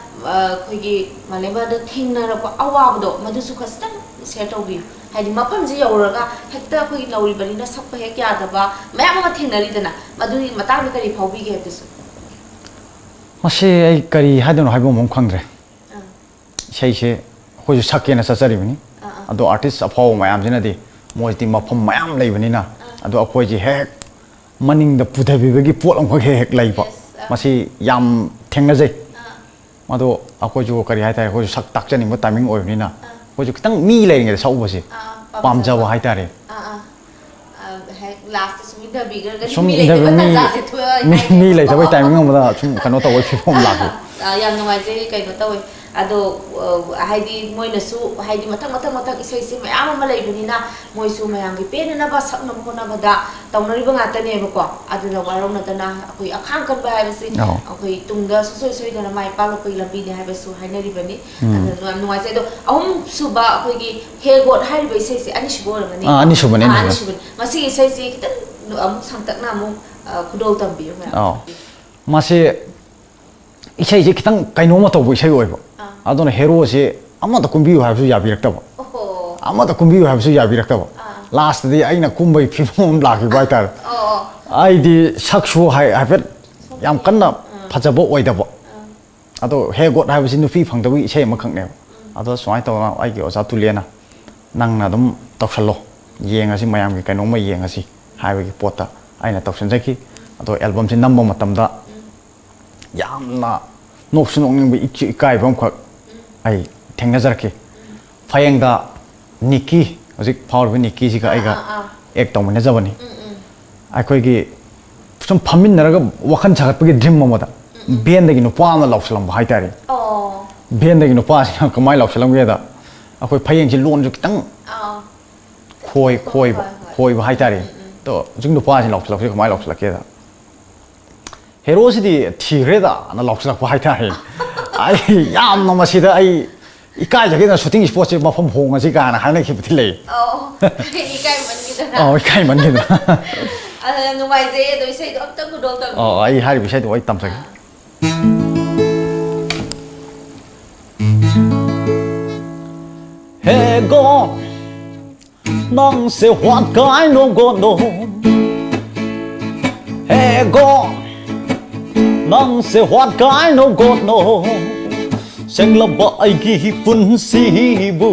ꯑ, ꯑꯩꯈꯣꯏꯒꯤ ꯃꯥꯂꯦꯝꯕꯗ ꯊꯦꯡꯅꯔꯛꯄ ꯑꯋꯥꯕꯗꯣ ꯃꯗꯨꯁꯨ ꯈꯖꯤꯛꯇꯪ ꯁꯤꯌꯔ ꯇꯧꯕꯤꯌꯨ꯫ ꯍꯥꯏꯗꯤ ꯃꯐꯝꯁꯤ ꯌꯧꯔꯒ ꯍꯦꯛꯇ ꯑꯩꯈꯣꯏꯒꯤ ꯅꯧꯔꯤꯕꯅꯤꯅ ꯁꯛꯄ ꯍꯦꯛ ꯌꯥꯗꯕ ꯃꯌꯥꯝ ꯑꯃ ꯊꯦꯡꯅꯔꯤꯗꯅ, ꯃꯗꯨꯒꯤ ꯃꯇꯥꯡꯗ ꯀꯔꯤ ꯐꯥꯎꯕꯤꯒꯦ ꯍꯥꯏꯕꯗꯨꯁꯨ? ꯃꯁꯤ ꯑꯩ ꯀꯔꯤ ꯍꯥꯏꯗꯣꯏꯅꯣ ꯍꯥꯏꯕ ꯑꯃ ꯈꯪꯗ꯭ꯔꯦ꯫ ꯑꯥ꯫ ꯏꯁꯩꯁꯦ ꯑꯩꯈꯣꯏꯁꯨ ꯁꯛꯀꯦꯅ ꯆꯠꯆꯔꯤꯕꯅꯤ꯫ ꯑꯥ, ꯑꯥ꯫ ꯑꯗꯣ ꯑꯥꯔꯇꯤꯁ ꯑꯐꯥꯎꯕ ꯃꯌꯥꯝꯁꯤꯅꯗꯤ ꯃꯣꯏꯗꯤ ꯃꯐꯝ ꯃꯌꯥꯝ ꯂꯩꯕꯅꯤꯅ, ꯑꯥ꯫ ꯑꯗꯣ ꯑꯩꯈꯣꯏꯁꯦ ꯍꯦꯛ ꯃꯅꯤꯡꯗ ꯄꯨꯊꯕꯤꯕꯒꯤ ꯄꯣꯠ ꯑꯃꯈꯛ ꯍꯦꯛ ꯍꯦꯛ ꯂꯩꯕ꯫ Yes, ꯑꯥ꯫ ꯃꯁꯤ ꯌꯥꯝ ꯊꯦꯡꯅꯖꯩ꯫ ꯑꯥ꯫ ꯑꯗꯣ ꯑꯩꯈꯣꯏꯁꯨ ꯀꯔꯤ ꯍꯥꯏꯇꯥꯔꯦ, ꯑꯩꯈꯣꯏꯁꯨ ꯁꯛ ꯇꯥꯛꯆꯅꯤꯡꯕ ꯇꯥꯏꯃꯤꯡ ꯑꯣꯏꯕꯅꯤꯅ, ꯑꯥ꯫ ꯑꯩꯈꯣꯏꯁꯨ ꯈꯤꯇꯪ ꯃꯤ ꯂꯩꯔꯤꯉꯩꯗ ꯁꯛꯎꯕꯁꯦ ꯑꯥ, ꯑꯥ, ꯄꯥꯝꯖꯕ ꯄꯥꯝꯖꯕ꯫ ꯍꯥꯏꯇꯥꯔꯦ꯫ ꯑꯥ, ꯑꯥ꯫ ꯑ, ꯍꯦꯛ ꯂꯥꯁꯇ ꯁꯨꯝ ꯏꯟꯊꯕꯤꯈ꯭ꯔꯒꯗꯤ ꯁꯨꯝ ꯃꯤ ꯏꯟꯊꯕꯤ-, ꯂꯩꯇꯕ ꯃꯤ, ꯇꯥꯟꯖꯥꯁꯦ ꯊꯣꯛꯑꯦ ꯃꯤ, ꯍꯥꯏꯇꯥꯔꯦꯀꯣ꯫ ꯃꯤ ꯂꯩꯇꯕꯩ ꯇꯥꯏꯃꯤꯡ ꯑꯃꯗ ꯁꯨꯝ ꯀꯩꯅꯣ ꯇꯧꯕꯩ ꯐꯤꯕꯝ ꯂꯥꯛꯈꯤ꯫ ꯑ, ꯌꯥꯝ ꯅꯨꯡꯉꯥꯏꯖꯩ, ꯀꯩꯅꯣ ꯇꯧꯋꯦ꯫ ꯑꯗꯣ, ꯑ, ꯍꯥꯏꯗꯤ ꯃꯣꯏꯅꯁꯨ, ꯍꯥꯏꯗꯤ ꯃꯊꯪ, ꯃꯊꯪ, ꯃꯊꯪ ꯏꯁꯩꯁꯦ ꯃꯌꯥꯝ ꯑꯃ ꯂꯩꯕꯅꯤꯅ ꯃꯣꯏꯁꯨ ꯃꯌꯥꯝꯒꯤ ꯄꯦꯟꯅꯅꯕ ꯁꯛꯅꯕ ꯍꯣꯠꯅꯕꯗ ꯇꯧꯅꯔꯤꯕ ꯉꯥꯛꯇꯅꯦꯕꯀꯣ꯫ ꯑꯗꯨꯅ ꯋꯥꯔꯧꯅꯗꯅ ꯑꯩꯈꯣꯏ ꯑꯈꯥꯡ ꯀꯟꯕ ꯍꯥꯏꯕꯁꯤ ꯑꯧ꯫ ꯑꯩꯈꯣꯏ ꯇꯨꯡꯗ ꯁꯨꯡꯁꯣꯏ ꯁꯣꯏꯗꯅ ꯃꯥꯏ ꯄꯥꯛꯂꯛꯄꯒꯤ ꯂꯝꯕꯤꯅꯤ ꯍꯥꯏꯕꯁꯨ ꯍꯥꯏꯅꯔꯤꯕꯅꯤ꯫ ꯎꯝ꯫ ꯑꯗꯨꯅ ꯌꯥꯝ ꯅꯨꯡꯉꯥꯏꯖꯩ꯫ ꯑꯗꯣ ꯑꯍꯨꯝꯁꯨꯕ ꯑꯩꯈꯣꯏꯒꯤ ꯍꯦ ꯒꯣꯗ ꯍꯥꯏꯔꯤꯕ ꯏꯁꯩꯁꯦ ꯑꯅꯤꯁꯨꯕ ꯑꯣꯏꯔꯝꯒꯅꯤ꯫ ꯑꯥ, ꯑꯅꯤꯁꯨꯕꯅꯦ, ꯑꯥ, ꯑꯅꯤꯁꯨꯕꯅꯦ꯫ ꯑꯅꯤꯁꯨꯕꯅꯤ꯫ ꯃꯁꯤꯒꯤ ꯏꯁꯩꯁꯤ ꯈꯤꯇꯪ ꯑꯃꯨꯛ ꯁꯥꯡꯇꯛꯅ ꯑꯃꯨꯛ, ꯑ, ꯈꯨꯗꯣꯜ ꯇꯝꯕꯤꯌꯨ, ꯃꯌꯥꯝ꯫ ꯑꯥꯎ꯫ ꯃꯥꯁꯦ ꯏꯁꯩꯁꯦ ꯈꯤꯇꯪ ꯀꯩꯅꯣꯝꯃ ꯇꯧꯕ ꯏꯁꯩ ꯑꯣꯏꯕ꯫ ꯑꯥ꯫ ꯑꯗꯨꯅ ꯍꯦꯔꯣꯁꯦ ꯑꯃꯗ ꯀꯨꯝꯕꯤꯌꯨ ꯍꯥꯏꯕꯁꯨ ꯌꯥꯕꯤꯔꯛꯇꯕ꯫ ꯑꯣꯍꯣ꯫ ꯑꯃꯗ ꯀꯨꯝꯕꯤꯌꯨ ꯍꯥꯏꯕꯁꯨ ꯌꯥꯕꯤꯔꯛꯇꯕ꯫ ꯑꯥ꯫ ꯂꯥꯁꯇꯗꯤ ꯑꯩꯅ ꯀꯨꯝꯕꯒꯤ ꯐꯤꯕꯝ ꯑꯃ ꯂꯥꯛꯈꯤꯕ ꯍꯥꯏꯇꯥꯔꯦ꯫ ꯑꯣ, ꯑꯣ꯫ ꯑꯩꯗꯤ ꯁꯛꯁꯨ ꯍꯥꯏ-, ꯍꯥꯏꯐꯦꯠ ꯌꯥꯝ ꯀꯟꯅ ꯑꯥ꯫ ꯐꯖꯕ ꯑꯣꯏꯗꯕ꯫ ꯑꯥ꯫ ꯑꯗꯣ ꯍꯦ ꯒꯣꯗ ꯍꯥꯏꯕꯁꯤ ꯅꯨꯄꯤ ꯐꯪꯗꯕꯒꯤ ꯏꯁꯩ ꯑꯃꯈꯛꯅꯦꯕ꯫ ꯎꯝ꯫ ꯑꯗꯣ ꯁꯨꯃꯥꯏꯅ ꯇꯧꯗꯅ ꯑꯩꯒꯤ ꯑꯣꯖꯥ ꯇꯨꯂꯦꯅ, "ꯅꯪꯅ ꯑꯗꯨꯝ ꯇꯧꯁꯜꯂꯣ, ꯌꯦꯡꯉꯁꯤ ꯃꯌꯥꯝꯒꯤ ꯀꯩꯅꯣꯝꯃ ꯌꯦꯡꯉꯁꯤ" ꯍꯥꯏꯕꯒꯤ ꯄꯣꯠꯇ ꯑꯩꯅ ꯇꯧꯁꯟꯖꯈꯤ꯫ ꯑꯗꯣ ꯑꯦꯜꯕꯝꯁꯤ ꯅꯝꯕ ꯃꯇꯝꯗ ꯎꯝ꯫ ꯌꯥꯝꯅ ꯅꯣꯛꯁꯨ ꯅꯣꯛꯅꯤꯡꯕ, ꯏꯛꯁꯨ ꯏꯀꯥꯏꯕ ꯑꯃꯈꯛ ꯎꯝ꯫ ꯑꯩ ꯊꯦꯡꯅꯖꯔꯛꯈꯤ꯫ ꯎꯝ꯫ ꯐꯌꯦꯡꯗ ꯅꯤꯛꯀꯤ, ꯍꯧꯖꯤꯛ ꯐꯥꯎꯔꯤꯕ ꯅꯤꯛꯀꯤꯁꯤꯒ ꯑꯥ, ꯑꯩꯒ ꯑꯥ, ꯑꯥ꯫ ꯑꯦꯛ ꯇꯧꯃꯤꯟꯅꯖꯕꯅꯤ꯫ ꯎꯝ, ꯎꯝ꯫ ꯑꯩꯈꯣꯏꯒꯤ ꯁꯨꯝ ꯐꯝꯃꯤꯟꯅꯔꯒ ꯋꯥꯈꯜ ꯁꯥꯒꯠꯄꯒꯤ ꯗ꯭ꯔꯤꯝ ꯑꯃꯗ ꯎꯝ, ꯎꯝ꯫ ꯚꯦꯟꯗꯒꯤ ꯅꯨꯄꯥ ꯑꯃꯅ ꯂꯥꯎꯁꯜꯂꯝꯕ ꯍꯥꯏꯇꯥꯔꯦ꯫ ꯑꯣ꯫ ꯚꯦꯟꯗꯒꯤ ꯅꯨꯄꯥꯁꯤꯅ ꯀꯃꯥꯏꯅ ꯂꯥꯎꯁꯜꯂꯝꯒꯦꯗ, ꯑꯩꯈꯣꯏ ꯐꯌꯦꯡꯁꯤ ꯂꯣꯟꯁꯨ ꯈꯤꯇꯪ ꯑꯥ꯫ ꯈꯣꯏ-, ꯈꯣꯏꯕ, ꯍꯣꯏ, ꯍꯣꯏ꯫ ꯈꯣꯏꯕ ꯍꯥꯏꯇꯥꯔꯦ꯫ ꯎꯝ, ꯎꯝ꯫ ꯑꯗꯣ ꯍꯧꯖꯤꯛ ꯅꯨꯄꯥꯁꯤꯅ ꯂꯥꯎꯁꯜꯂꯛꯄꯁꯦ ꯀꯃꯥꯏꯅ ꯂꯥꯎꯁꯜꯂꯛꯀꯦꯗ, "ꯍꯦꯔꯣꯁꯤꯗꯤ ꯊꯤꯈ꯭ꯔꯦꯗ"ꯅ ꯂꯥꯎꯁꯜꯂꯛꯄ ꯍꯥꯏꯇꯥꯔꯦ꯫ ꯑꯩ ꯌꯥꯝꯅ ꯃꯁꯤꯗ ꯑꯩ ꯏꯀꯥꯏꯖꯒꯦꯗꯅ shooting spotꯁꯦ ꯃꯐꯝ ꯍꯣꯡꯉꯁꯤ ꯀꯥꯏꯅ ꯍꯥꯏꯅꯈꯤꯕꯗꯤ ꯂꯩ꯫ ꯑꯧ, ꯏꯀꯥꯏꯃꯟꯈꯤꯗꯅ꯫ ꯑꯧ, ꯏꯀꯥꯏꯃꯟꯈꯤꯗꯅ꯫ ꯑꯗꯣ ꯌꯥꯝ ꯅꯨꯡꯉꯥꯏꯖꯩ꯫ ꯑꯗꯣ ꯏꯁꯩꯗꯣ ꯑꯝꯇꯪ ꯈꯨꯗꯣꯜ ꯇꯝꯕꯤꯌꯨ꯫ ꯑꯧ, ꯑꯩ ꯍꯥꯏꯔꯤꯕ ꯏꯁꯩꯗꯣ ꯑꯩ ꯇꯝꯖꯒꯦ꯫ Hey God, ꯅꯪꯁꯦ what kind of God no? Hey God, ꯅꯪꯁꯦ what kind of God ꯅꯣ? ꯁꯦꯡꯂꯕ ꯑꯩꯒꯤ ꯄꯨꯟꯁꯤꯕꯨ,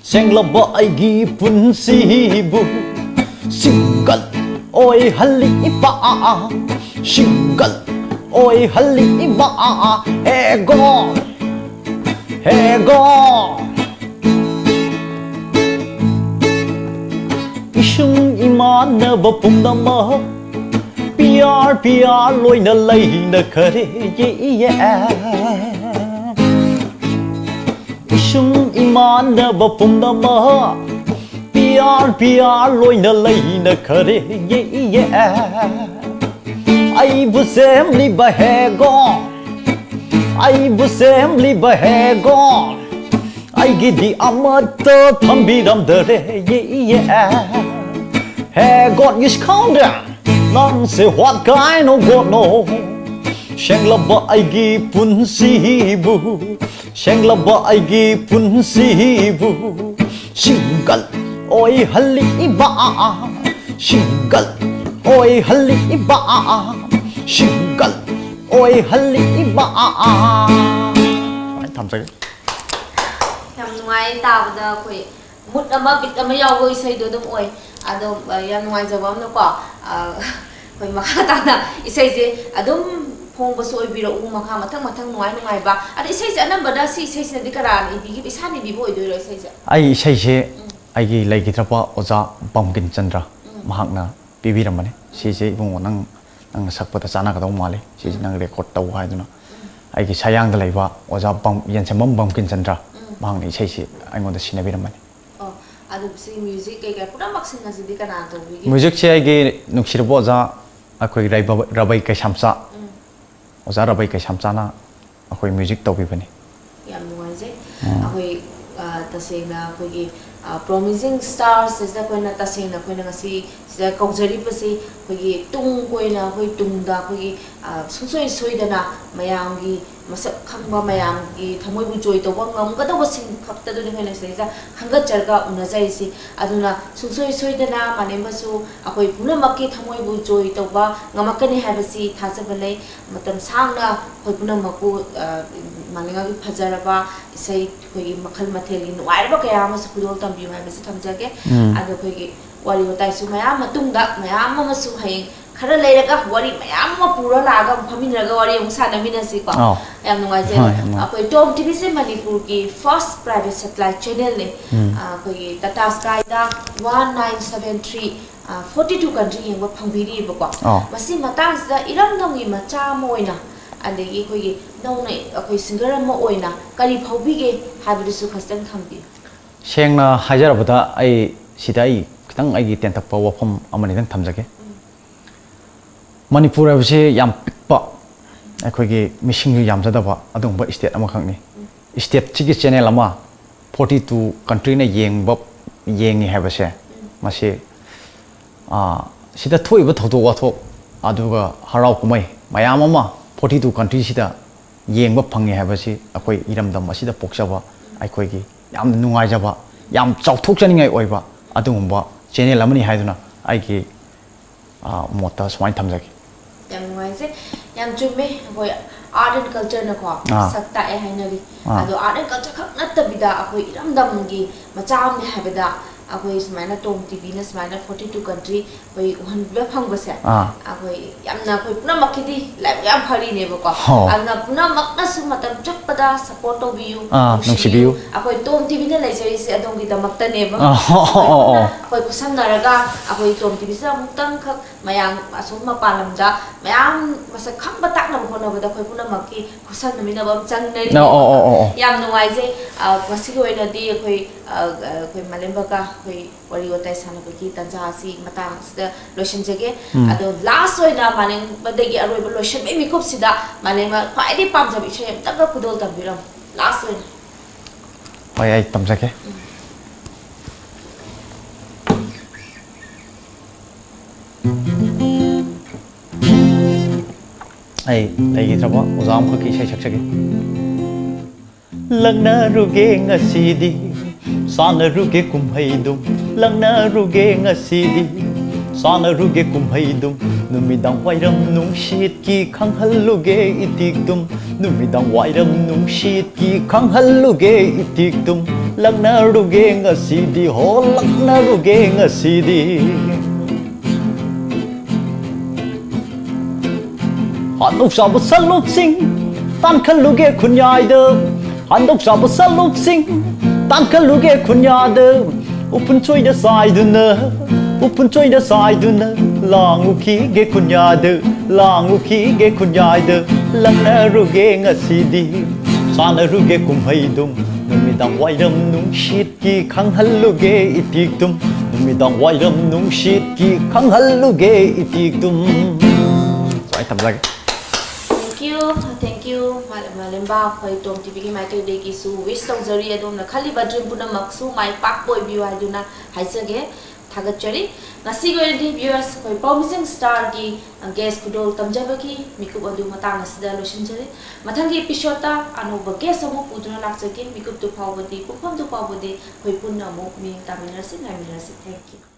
ꯁꯦꯡꯂꯕ ꯑꯩꯒꯤ ꯄꯨꯟꯁꯤꯕꯨ ꯁꯤꯡꯒꯜ ꯑꯣꯏꯍꯜꯂꯤꯕ, ꯁꯤꯡꯒꯜ ꯑꯣꯏꯍꯜꯂꯤꯕ꯫ Hey God, Hey God, ꯏꯁꯨꯡ ꯏꯃꯥꯟꯅꯕ ꯄꯨꯝꯅꯃꯛ ꯄꯤꯌꯥꯔ ꯄꯤꯌꯥꯔ ꯂꯣꯏꯅ ꯂꯩꯅꯈꯔꯦ꯫ Yeah, yeah. ꯏꯁꯨꯡ ꯏꯃꯥꯟꯅꯕ ꯄꯨꯝꯅꯃꯛ ꯄꯤꯌꯥꯔ ꯄꯤꯌꯥꯔ ꯂꯣꯏꯅ ꯂꯩꯅꯈꯔꯦ꯫ Yeah, yeah. ꯑꯩꯕꯨ ꯁꯦꯝꯂꯤꯕ Hey God, ꯑꯩꯕꯨ ꯁꯦꯝꯂꯤꯕ Hey God, ꯑꯩꯒꯤꯗꯤ ꯑꯃꯠꯇ ꯊꯝꯕꯤꯔꯝꯗꯔꯦ꯫ Yeah, yeah. Hey God, you scoundrel, ꯅꯪꯁꯦ what kind of God ꯅꯣ? ꯁꯦꯡꯂꯕ ꯑꯩꯒꯤ ꯄꯨꯟꯁꯤꯕꯨ, ꯁꯦꯡꯂꯕ ꯑꯩꯒꯤ ꯄꯨꯟꯁꯤꯕꯨ ꯁꯤꯡꯒꯜ ꯑꯣꯏꯍꯜꯂꯤꯕ, ꯁꯤꯡꯒꯜ ꯑꯣꯏꯍꯜꯂꯤꯕ, ꯁꯤꯡꯒꯜ ꯑꯣꯏꯍꯜꯂꯤꯕ꯫ ꯁꯨꯃꯥꯏꯅ ꯊꯝꯖꯒꯦ꯫ ꯌꯥꯝ ꯅꯨꯡꯉꯥꯏ ꯇꯥꯕꯗ꯫ ꯑꯩꯈꯣꯏ mood ꯑꯃ, beat ꯑꯃ ꯌꯥꯎꯕ ꯏꯁꯩꯗꯣ ꯑꯗꯨꯝ ꯑꯣꯏ꯫ ꯑꯗꯣ, ꯑ, ꯌꯥꯝ ꯅꯨꯡꯉꯥꯏꯖꯕ ꯑꯃꯅꯀꯣ, ꯑ, ꯑꯩꯈꯣꯏ ꯃꯈꯥ ꯇꯥꯅ ꯏꯁꯩꯁꯦ ꯑꯗꯨꯝ ꯐꯣꯡꯕꯁꯨ ꯑꯣꯏꯕꯤꯔꯛꯎ, ꯃꯈꯥ ꯃꯊꯪ ꯃꯊꯪ ꯅꯨꯡꯉꯥꯏ ꯅꯨꯡꯉꯥꯏꯕ꯫ ꯑꯗꯣ ꯏꯁꯩꯁꯦ ꯑꯅꯝꯕꯅ ꯁꯤ ꯏꯁꯩꯁꯤꯅꯗꯤ ꯀꯅꯥꯅ ꯏꯕꯤꯈꯤꯕ? ꯏꯁꯥꯅ ꯏꯕꯤꯕ ꯑꯣꯏꯗꯣꯏꯔꯣ ꯏꯁꯩꯁꯦ? ꯑꯩ ꯏꯁꯩꯁꯦ ꯎꯝ꯫ ꯑꯩꯒꯤ ꯂꯩꯈꯤꯗ꯭ꯔꯕ ꯑꯣꯖꯥ ꯕꯝꯀꯤꯟ ꯆꯟꯗ꯭ꯔ ꯎꯝ꯫ ꯃꯍꯥꯛꯅ ꯄꯤꯕꯤꯔꯝꯕꯅꯤ꯫ ꯁꯤꯁꯦ ꯏꯕꯨꯡꯉꯣ, ꯅꯪ, ꯅꯪꯅ ꯁꯛꯄꯗ ꯆꯥꯟꯅꯒꯗꯧ ꯃꯥꯜꯂꯤ, ꯁꯤꯁꯦ ꯎꯝ꯫ ꯅꯪ record ꯇꯧ ꯍꯥꯏꯗꯨꯅ ꯎꯝ꯫ ꯑꯩꯒꯤ ꯁꯌꯥꯡꯗ ꯂꯩꯕ ꯑꯣꯖꯥ ꯕꯝ-, ꯌꯦꯟꯁꯦꯝꯕꯝ ꯕꯝꯀꯤꯟ ꯆꯟꯗ꯭ꯔ ꯎꯝ꯫ ꯃꯍꯥꯛꯅ ꯏꯁꯩꯁꯤ ꯑꯩꯉꯣꯟꯗ ꯁꯤꯟꯅꯕꯤꯔꯝꯕꯅꯤ꯫ ꯑꯣ, ꯑꯗꯨ ꯁꯤ music ꯀꯩꯀꯥ ꯄꯨꯝꯅꯃꯛ ꯁꯤꯡ ꯑꯁꯤꯗꯤ ꯀꯅꯥꯅ ꯇꯧꯕꯤꯒꯦ? Musicꯁꯦ ꯑꯩꯒꯤ ꯅꯨꯡꯁꯤꯔꯕ ꯑꯣꯖꯥ, ꯑꯩꯈꯣꯏ ꯔꯩꯕ-, ꯔꯕꯩ ꯀꯩꯁꯥꯝꯆꯥ, ꯎꯝ꯫ ꯑꯣꯖꯥ ꯔꯕꯩ ꯀꯩꯁꯥꯝꯆꯥꯅ ꯑꯩꯈꯣꯏ music ꯇꯧꯕꯤꯕꯅꯤ꯫ ꯌꯥꯝ ꯅꯨꯡꯉꯥꯏꯖꯩ꯫ ꯑꯩꯈꯣꯏ, ꯑ, ꯇꯁꯦꯡꯅ ꯑꯩꯈꯣꯏꯒꯤ, ꯑ, promising stars ꯁꯤꯗ ꯑꯩꯈꯣꯏꯅ ꯇꯁꯦꯡꯅ ꯑꯩꯈꯣꯏꯅ ꯉꯁꯤ ꯁꯤꯗ ꯀꯧꯖꯔꯤꯕꯁꯤ ꯑꯩꯈꯣꯏꯒꯤ ꯇꯨꯡ ꯀꯣꯏꯅ ꯑꯩꯈꯣꯏ ꯇꯨꯡꯗ ꯑꯩꯈꯣꯏꯒꯤ, ꯑ, ꯁꯨꯡꯁꯣꯏ ꯁꯣꯏꯗꯅ ꯃꯌꯥꯝꯒꯤ ꯃꯁꯛ ꯈꯪꯕ, ꯃꯌꯥꯝꯒꯤ ꯊꯃꯣꯏꯕꯨ ꯖꯣꯏ ꯇꯧꯕ ꯉꯝꯒꯗꯧꯕꯁꯤꯡ ꯈꯛꯇꯗꯨꯅꯤ ꯑꯩꯈꯣꯏꯅ ꯁꯤꯗꯩꯁꯤꯗ ꯈꯟꯒꯠꯆꯔꯒ ꯎꯅꯖꯔꯤꯁꯤ꯫ ꯑꯗꯨꯅ ꯁꯨꯡꯁꯣꯏ ꯁꯣꯏꯗꯅ ꯃꯥꯂꯦꯝꯕꯁꯨ ꯑꯩꯈꯣꯏ ꯄꯨꯝꯅꯃꯛꯀꯤ ꯊꯃꯣꯏꯕꯨ ꯖꯣꯏ ꯇꯧꯕ ꯉꯝꯃꯛꯀꯅꯤ ꯍꯥꯏꯕꯁꯤ ꯊꯥꯖꯕ ꯂꯩ꯫ ꯃꯇꯝ ꯁꯥꯡꯅ ꯑꯩꯈꯣꯏ ꯄꯨꯝꯅꯃꯛꯄꯨ, ꯑ, ꯃꯥꯂꯦꯝꯉꯥꯛꯀꯤ ꯐꯖꯔꯕ ꯏꯁꯩ ꯑꯩꯈꯣꯏꯒꯤ ꯃꯈꯜ ꯃꯊꯦꯜꯒꯤ ꯅꯨꯡꯉꯥꯏꯔꯕ ꯀꯌꯥ ꯑꯃꯁꯨ ꯈꯨꯗꯣꯜ ꯇꯝꯕꯤꯌꯨ ꯍꯥꯏꯕꯁꯤ ꯊꯝꯖꯒꯦ꯫ ꯎꯝ꯫ ꯑꯗꯣ ꯑꯩꯈꯣꯏꯒꯤ ꯋꯥꯔꯤ ꯋꯥꯇꯥꯏꯁꯨ ꯃꯌꯥꯝ ꯃꯇꯨꯡꯗ ꯃꯌꯥꯝ ꯑꯃꯁꯨ ꯍꯌꯦꯡ ꯈꯔ ꯂꯩꯔꯒ ꯋꯥꯔꯤ ꯃꯌꯥꯝ ꯑꯃ ꯄꯨꯔ ꯂꯥꯛꯑꯒ ꯑꯃꯨꯛ ꯐꯝꯃꯤꯟꯅꯔꯒ ꯋꯥꯔꯤ ꯑꯃꯨꯛ ꯁꯥꯟꯅꯃꯤꯟꯅꯁꯤꯀꯣ꯫ ꯑꯧ꯫ ꯌꯥꯝ ꯅꯨꯡꯉꯥꯏꯖꯔꯦ꯫ ꯍꯣꯏ, ꯌꯥꯝ ꯅꯨꯡꯉꯥꯏ꯫ ꯑꯩꯈꯣꯏ ꯇꯣꯝ ꯇꯤꯚꯤꯁꯦ ꯃꯅꯤꯄꯨꯔꯒꯤ first private satellite channelꯅꯦ꯫ ꯎꯝ꯫ ꯑ, ꯑꯩꯈꯣꯏꯒꯤ Tata Skyꯗ one nine seven three, ꯑ, forty two country ꯌꯦꯡꯕ ꯐꯪꯕꯤꯔꯤꯕꯀꯣ꯫ ꯑꯧ꯫ ꯃꯁꯤ ꯃꯇꯥꯡꯁꯤꯗ ꯏꯔꯝꯗꯝꯒꯤ ꯃꯆꯥ ꯑꯃ ꯑꯣꯏꯅ, ꯑꯗꯒꯤ ꯑꯩꯈꯣꯏꯒꯤ ꯅꯧꯅ ꯑꯩꯈꯣꯏ singer ꯑꯃ ꯑꯣꯏꯅ ꯀꯔꯤ ꯐꯥꯎꯕꯤꯒꯦ ꯍꯥꯏꯕꯗꯨꯁꯨ ꯈꯖꯤꯛꯇꯪ ꯊꯝꯕꯤꯌꯨ꯫ ꯁꯦꯡꯅ ꯍꯥꯏꯖꯔꯕꯗ, ꯑꯩ ꯁꯤꯗ ꯑꯩ ꯈꯤꯇꯪ ꯑꯩꯒꯤ ꯇꯦꯟꯇꯛꯄ ꯋꯥꯐꯝ ꯑꯃꯅꯤꯗꯪ ꯊꯝꯖꯒꯦ꯫ ꯃꯅꯤꯄꯨꯔ ꯍꯥꯏꯕꯁꯤ ꯌꯥꯝ ꯄꯤꯛꯄ, ꯑꯩꯈꯣꯏꯒꯤ ꯃꯤꯁꯤꯡꯁꯨ ꯌꯥꯝꯖꯗꯕ ꯑꯗꯨꯒꯨꯝꯕ state ꯑꯃꯈꯛꯅꯤ꯫ Stateꯁꯤꯒꯤ channel ꯑꯃ forty two countryꯅ ꯌꯦꯡꯕ, ꯌꯦꯡꯉꯤ ꯍꯥꯏꯕꯁꯦ, ꯃꯁꯤ, ꯑꯥ, ꯁꯤꯗ ꯊꯣꯛꯏꯕ ꯊꯧꯗꯣꯛ ꯋꯥꯊꯣꯛ, ꯑꯗꯨꯒ ꯍꯔꯥꯎ ꯀꯨꯝꯍꯩ ꯃꯌꯥꯝ ꯑꯃ forty two countryꯁꯤꯗ ꯌꯦꯡꯕ ꯐꯪꯉꯤ ꯍꯥꯏꯕꯁꯤ ꯑꯩꯈꯣꯏ ꯏꯔꯝꯗꯝ ꯑꯁꯤꯗ ꯄꯣꯛꯆꯕ ꯑꯩꯈꯣꯏꯒꯤ ꯌꯥꯝꯅ ꯅꯨꯡꯉꯥꯏꯖꯕ, ꯌꯥꯝ ꯆꯥꯎꯊꯣꯛꯆꯅꯤꯡꯉꯥꯏ ꯑꯣꯏꯕ ꯑꯗꯨꯒꯨꯝꯕ channel ꯑꯃꯅꯤ ꯍꯥꯏꯗꯨꯅ ꯑꯩꯒꯤ, ꯑ, ꯃꯣꯠꯇ ꯁꯨꯃꯥꯏꯅ ꯊꯝꯖꯒꯦ꯫ ꯌꯥꯝ ꯅꯨꯡꯉꯥꯏꯖꯩ꯫ ꯌꯥꯝ ꯆꯨꯝꯃꯦ꯫ ꯑꯩꯈꯣꯏ art and cultureꯅꯀꯣ ꯑꯥ꯫ ꯁꯛ ꯇꯥꯛꯑꯦ ꯍꯥꯏꯅꯔꯤ꯫ ꯑꯥ꯫ ꯑꯗꯣ art and culture ꯈꯛ ꯅꯠꯇꯕꯤꯗ ꯑꯩꯈꯣꯏ ꯏꯔꯝꯗꯝꯒꯤ ꯃꯆꯥ ꯑꯃꯅꯤ ꯍꯥꯏꯕꯗ ꯑꯩꯈꯣꯏ ꯁꯨꯃꯥꯏꯅ ꯇꯣꯝ ꯇꯤꯚꯤꯅ ꯁꯨꯃꯥꯏꯅ forty two country ꯑꯩꯈꯣꯏ ꯎꯍꯟꯕ ꯐꯪꯕꯁꯦ, ꯑꯥ꯫ ꯑꯩꯈꯣꯏ ꯌꯥꯝꯅ, ꯑꯩꯈꯣꯏ ꯄꯨꯝꯅꯃꯛꯀꯤꯗꯤ ꯂꯥꯏꯕꯛ ꯌꯥꯝ ꯐꯔꯤꯅꯦꯕꯀꯣ꯫ ꯍꯣ꯫ ꯑꯗꯨꯅ ꯄꯨꯝꯅꯃꯛꯅꯁꯨ ꯃꯇꯝ ꯆꯨꯞꯄꯗ support ꯇꯧꯕꯤꯌꯨ, ꯑꯥ, ꯅꯨꯡꯁꯤꯕꯤꯌꯨ꯫ ꯅꯨꯡꯁꯤꯕꯤꯌꯨ꯫ ꯑꯩꯈꯣꯏ ꯇꯣꯝ ꯇꯤꯚꯤꯅ ꯂꯩꯖꯔꯤꯁꯦ ꯑꯗꯣꯝꯒꯤꯗꯃꯛꯇꯅꯦꯕ꯫ ꯑꯥ, ꯍꯣ, ꯍꯣ, ꯑꯩꯈꯣꯏ ꯍꯣ, ꯄꯨꯟꯅ ꯍꯣ꯫ ꯑꯩꯈꯣꯏ ꯈꯨꯠꯁꯝꯅꯔꯒ ꯑꯩꯈꯣꯏ ꯇꯣꯝ ꯇꯤꯚꯤꯁꯤꯗ ꯑꯃꯨꯛꯇꯪꯈꯛ ꯃꯌꯥꯝ ꯑꯁꯣꯝ ꯃꯄꯥꯟ ꯂꯝꯗ ꯃꯌꯥꯝ ꯃꯁꯛ ꯈꯪꯕ ꯇꯥꯛꯅꯕ ꯍꯣꯠꯅꯕꯗ ꯑꯩꯈꯣꯏ ꯄꯨꯝꯅꯃꯛꯀꯤ ꯈꯨꯠꯁꯝꯅꯃꯤꯟꯅꯕ ꯑꯃ ꯆꯪꯅꯔꯤ꯫ ꯑꯣ, ꯑꯣ, ꯑꯣ, ꯑꯣ, ꯑꯣ꯫ ꯌꯥꯝ ꯅꯨꯡꯉꯥꯏꯖꯩ꯫ ꯑ, ꯉꯁꯤꯒꯤ ꯑꯣꯏꯅꯗꯤ ꯑꯩꯈꯣꯏ, ꯑ, ꯑ, ꯑꯩꯈꯣꯏ ꯃꯥꯂꯦꯝꯕꯒ ꯑꯩꯈꯣꯏ ꯋꯥꯔꯤ ꯋꯥꯇꯥꯏ ꯁꯥꯟꯅꯕꯒꯤ ꯇꯥꯟꯖꯥ ꯑꯁꯤ ꯃꯇꯥꯡ ꯑꯁꯤꯗ ꯂꯣꯏꯁꯤꯟꯖꯒꯦ꯫ ꯎꯝ꯫ ꯑꯗꯣ last ꯑꯣꯏꯅ ꯃꯥꯂꯦꯝꯕꯗꯒꯤ ꯑꯔꯣꯏꯕ ꯂꯣꯏꯁꯤꯟꯕꯒꯤ ꯃꯤꯀꯨꯞꯁꯤꯗ ꯃꯥꯂꯦꯝꯕ ꯈ꯭ꯋꯥꯏꯗꯒꯤ ꯄꯥꯝꯖꯕ ꯏꯁꯩ ꯑꯃꯇꯪꯒ ꯈꯨꯗꯣꯜ ꯇꯝꯕꯤꯔꯝꯃꯨ꯫ Last ꯑꯣꯏꯅ꯫ ꯍꯣꯏ, ꯑꯩ ꯇꯝꯖꯒꯦ꯫ ꯑꯩ ꯂꯩꯈꯤꯗ꯭ꯔꯕ ꯑꯣꯖꯥ ꯑꯃꯈꯛꯀꯤ ꯏꯁꯩ ꯁꯛꯆꯒꯦ꯫ ꯂꯛꯅꯔꯨꯒꯦ ꯉꯁꯤꯗꯤ, ꯁꯥꯟꯅꯔꯨꯒꯦ ꯀꯨꯝꯍꯩꯗꯨꯝ꯫ ꯂꯛꯅꯔꯨꯒꯦ ꯉꯁꯤꯗꯤ, ꯁꯥꯟꯅꯔꯨꯒꯦ ꯀꯨꯝꯍꯩꯗꯨꯝ꯫ ꯅꯨꯃꯤꯗꯥꯡ ꯋꯥꯏꯔꯝ ꯅꯨꯡꯁꯤꯠꯀꯤ ꯈꯪꯍꯜꯂꯨꯒꯦ ꯏꯇꯤꯛꯇꯨꯝ꯫ ꯅꯨꯃꯤꯗꯥꯡ ꯋꯥꯏꯔꯝ ꯅꯨꯡꯁꯤꯠꯀꯤ ꯈꯪꯍꯜꯂꯨꯒꯦ ꯏꯇꯤꯛꯇꯨꯝ꯫ ꯂꯛꯅꯔꯨꯒꯦ ꯉꯁꯤꯗꯤ ꯍꯣ, ꯂꯛꯅꯔꯨꯒꯦ ꯉꯁꯤꯗꯤ꯫ ꯍꯥꯟꯗꯣꯛꯆꯕ ꯁꯂꯨꯛꯁꯤꯡ ꯇꯥꯟꯈꯠꯂꯨꯒꯦ ꯈꯨꯟꯌꯥꯏꯗ꯫ ꯍꯥꯟꯗꯣꯛꯆꯕ ꯁꯂꯨꯛꯁꯤꯡ ꯇꯥꯟꯈꯠꯂꯨꯒꯦ ꯈꯨꯟꯌꯥꯗ꯫ ꯎꯐꯨꯟ ꯆꯣꯏꯗ ꯆꯥꯏꯗꯨꯅ, ꯎꯐꯨꯟ ꯆꯣꯏꯗ ꯆꯥꯏꯗꯨꯅ꯫ ꯂꯥꯡꯉꯨꯈꯤꯒꯦ ꯈꯨꯟꯌꯥꯗ, ꯂꯥꯡꯉꯨꯈꯤꯒꯦ ꯈꯨꯟꯌꯥꯏꯗ꯫ ꯂꯛꯅꯔꯨꯒꯦ ꯉꯁꯤꯗꯤ, ꯁꯥꯟꯅꯔꯨꯒꯦ ꯀꯨꯝꯍꯩꯗꯨꯝ꯫ ꯅꯨꯃꯤꯗꯥꯡ ꯋꯥꯏꯔꯝ ꯅꯨꯡꯁꯤꯠꯀꯤ ꯈꯪꯍꯜꯂꯨꯒꯦ ꯏꯇꯤꯛꯇꯨꯝ꯫ ꯅꯨꯃꯤꯗꯥꯡ ꯋꯥꯏꯔꯝ ꯅꯨꯡꯁꯤꯠꯀꯤ ꯈꯪꯍꯜꯂꯨꯒꯦ ꯏꯇꯤꯛꯇꯨꯝ꯫ ꯁꯨꯃꯥꯏꯅ ꯇꯝꯖꯒꯦ꯫ Thank you, thank you, ꯃꯥ-, ꯃꯥꯂꯦꯝꯕ꯫ ꯑꯩꯈꯣꯏ ꯇꯣꯝ ꯇꯤꯚꯤꯒꯤ ꯃꯥꯏꯀꯩꯗꯒꯤꯁꯨ wish ꯇꯧꯖꯔꯤ, ꯑꯗꯣꯝꯅ ꯈꯜꯂꯤꯕ dream ꯄꯨꯝꯅꯃꯛꯁꯨ ꯃꯥꯏ ꯄꯥꯛꯄ ꯑꯣꯏꯕꯤꯌꯨ ꯍꯥꯏꯗꯨꯅ ꯍꯥꯏꯖꯒꯦ꯫ ꯊꯥꯒꯠꯆꯔꯤ꯫ ꯉꯁꯤꯒꯤ ꯑꯣꯏꯅꯗꯤ viewers, ꯑꯩꯈꯣꯏ Promising Starꯒꯤ guest ꯈꯨꯗꯣꯜ ꯇꯝꯖꯕꯒꯤ ꯃꯤꯀꯨꯞ ꯑꯗꯨ ꯃꯇꯥꯡ ꯑꯁꯤꯗ ꯂꯣꯏꯁꯤꯟꯖꯔꯤ꯫ ꯃꯊꯪꯒꯤ episodeꯇ ꯑꯅꯧꯕ guest ꯑꯃꯨꯛ ꯄꯨꯗꯨꯅ ꯂꯥꯛꯆꯒꯦ꯫ ꯃꯤꯀꯨꯞꯇꯨ ꯐꯥꯎꯕꯗꯤ, ꯄꯨꯡꯐꯝꯗꯨ ꯐꯥꯎꯕꯗꯤ ꯑꯩꯈꯣꯏ ꯄꯨꯟꯅ ꯑꯃꯨꯛ ꯃꯤꯠꯌꯦꯡ ꯇꯥꯃꯤꯟꯅꯔꯁꯤ, ꯉꯥꯏꯃꯤꯟꯅꯔꯁꯤ꯫ Thank you꯫